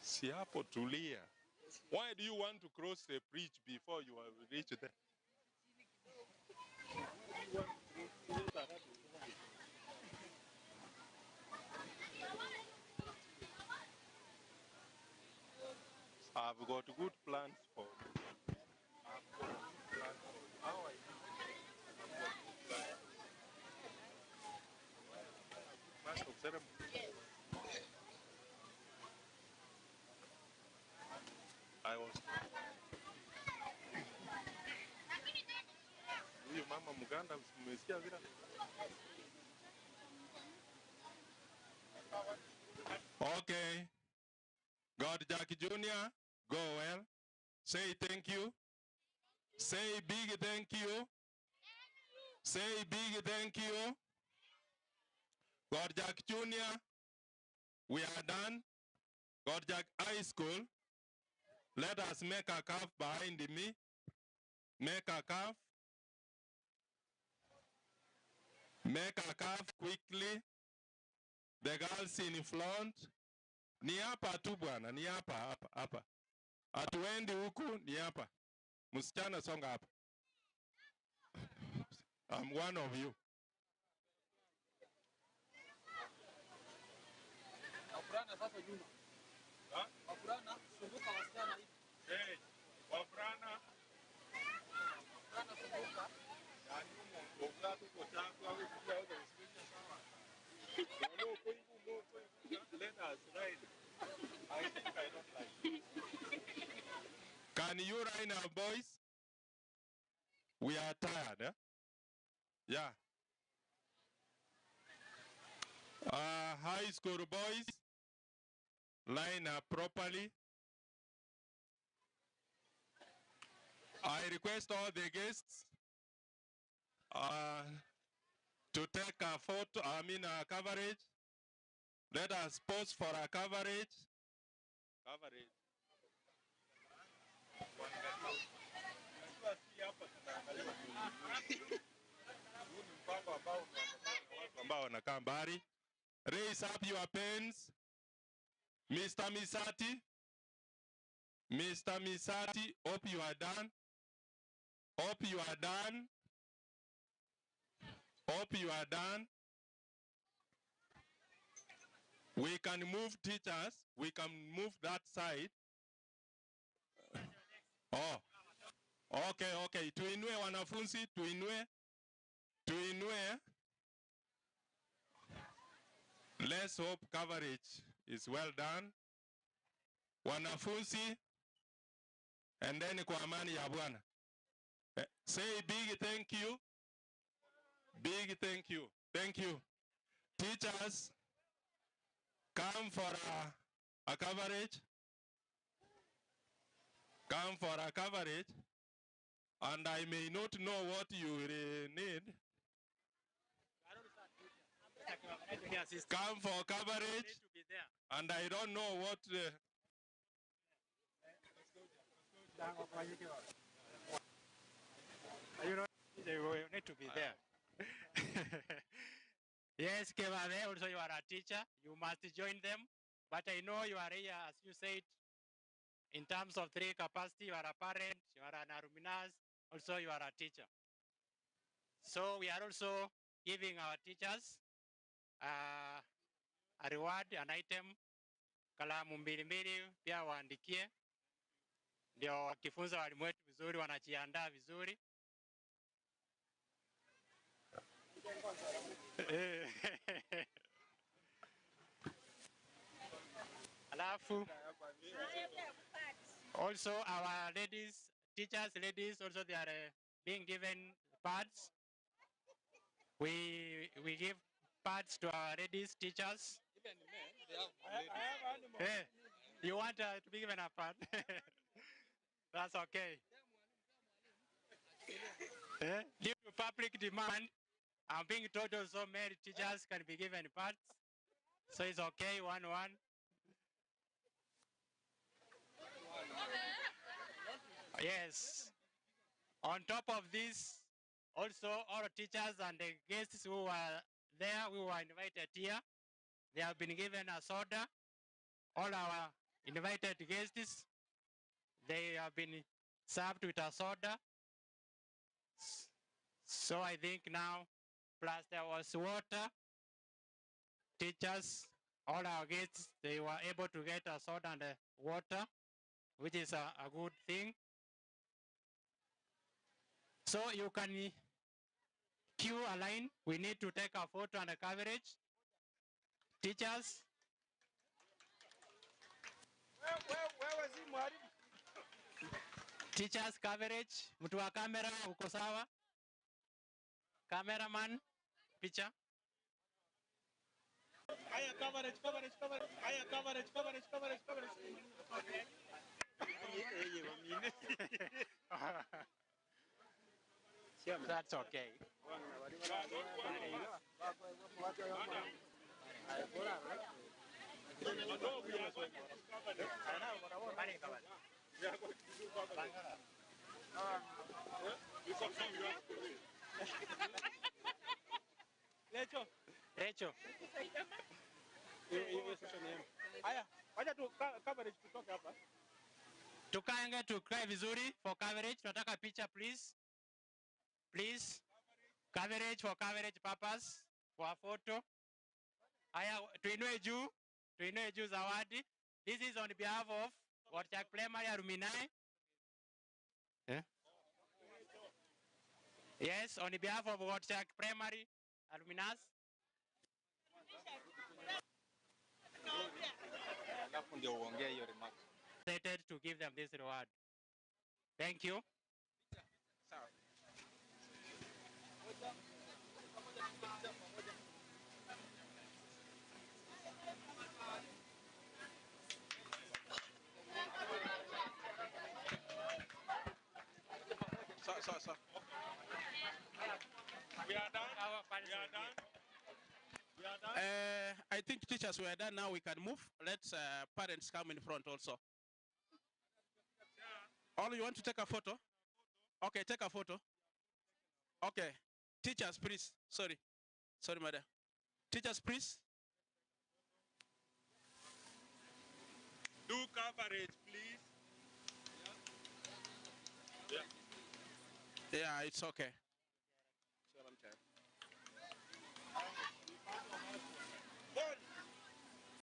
Si hapo, tulia. Why do you want to cross the bridge before you have reached there? I've got good plans for you. I've got good plans for you. How are you? I've got good plans. Master of ceremony. I was. Huyu mama Muganda mmesikia vile? Okay. God Jack Jr., go well. Say thank you. Say big thank you. Say big thank you. God Jack Jr., we are done. God Jack High School, let us make a calf behind me. Make a calf. Make a calf quickly. The girls in front. Ni hapa tu bwana, ni hapa hapa hapa. Hatuendi huku, ni hapa. Msichana songa hapa. I'm one of you. Wavulana sasa nyuma. Ha? Wavulana zunguka wasichana hivi. Hey, wavulana. Wavulana zunguka. Ya nyuma, wavulana tuko tatu au kuja wote usikize sawa. Let us ride. I think I don't like it. Can you ride now, boys? We are tired, eh? Yeah. High school boys, line up properly. I request all the guests to take a photo, I mean a coverage. Let us pose for a coverage. Coverage. Ambao wanakaa mbali. Raise up your pens. Mr. Misati. Mr. Misati, hope you are done. Hope you are done. Hope you are done. We can move teachers. We can move that side. Oh, okay, okay. Tuinue wanafunzi, tuinue. Tuinue. Let's hope coverage is well done. Wanafunzi, and then kwa amani ya Bwana. Say big thank you. Big thank you. Thank you. Teachers, come for a a coverage. Come for a coverage. And I may not know what you will need. Come for coverage. And I don't know what... You know, you need to be there. Yes, Kevave, also you are a teacher. You must join them. But I know you are here, as you said, in terms of three capacity, you are a parent, you are an alumnus, also you are a teacher. So we are also giving our teachers a reward, an item, kalamu mbili mbili, pia waandikie. Ndio wakifunza walimu wetu vizuri, wanajiandaa vizuri. Alafu, also our ladies, teachers, ladies, also they are being given pads. We give pads to our ladies, teachers. Even men, they have ladies. Hey, you want to be given a pad? That's okay. Due to public demand, I'm being told also male teachers can be given pads. So it's okay, 1-1. Yes. On top of this, also all teachers and the guests who were there, who were invited here, they have been given a soda. All our invited guests, they have been served with a soda. So I think now, plus there was water. Teachers, all our guests, they were able to get a soda and a water, which is a good thing. So you can queue a line. We need to take a photo and a coverage. Teachers. Teachers coverage. Mtu wa kamera uko sawa? Cameraman, picha. Haya, coverage, coverage, coverage. Haya, coverage, coverage, coverage, coverage. That's okay. Recho. Haya, wacha tu coverage tutoke hapa. Tukaange tukae vizuri for coverage. Tunataka picha please. Please. Coverage for coverage purpose. For a photo. Haya, tuinue juu. Tuinue juu zawadi. This is on behalf of Gorchak Primary Alumni. Yeah? Yes, on behalf of Gorchak Primary Alumnus. To give them this reward. Thank you. So. We are done. We are done. We are done. I think teachers, we are done now. We can move. Let parents come in front also. All you want to take a photo? Okay, take a photo. Okay. Teachers, please. Sorry. Sorry, madam. Teachers, please. Do coverage, please. Yeah. Yeah, it's okay.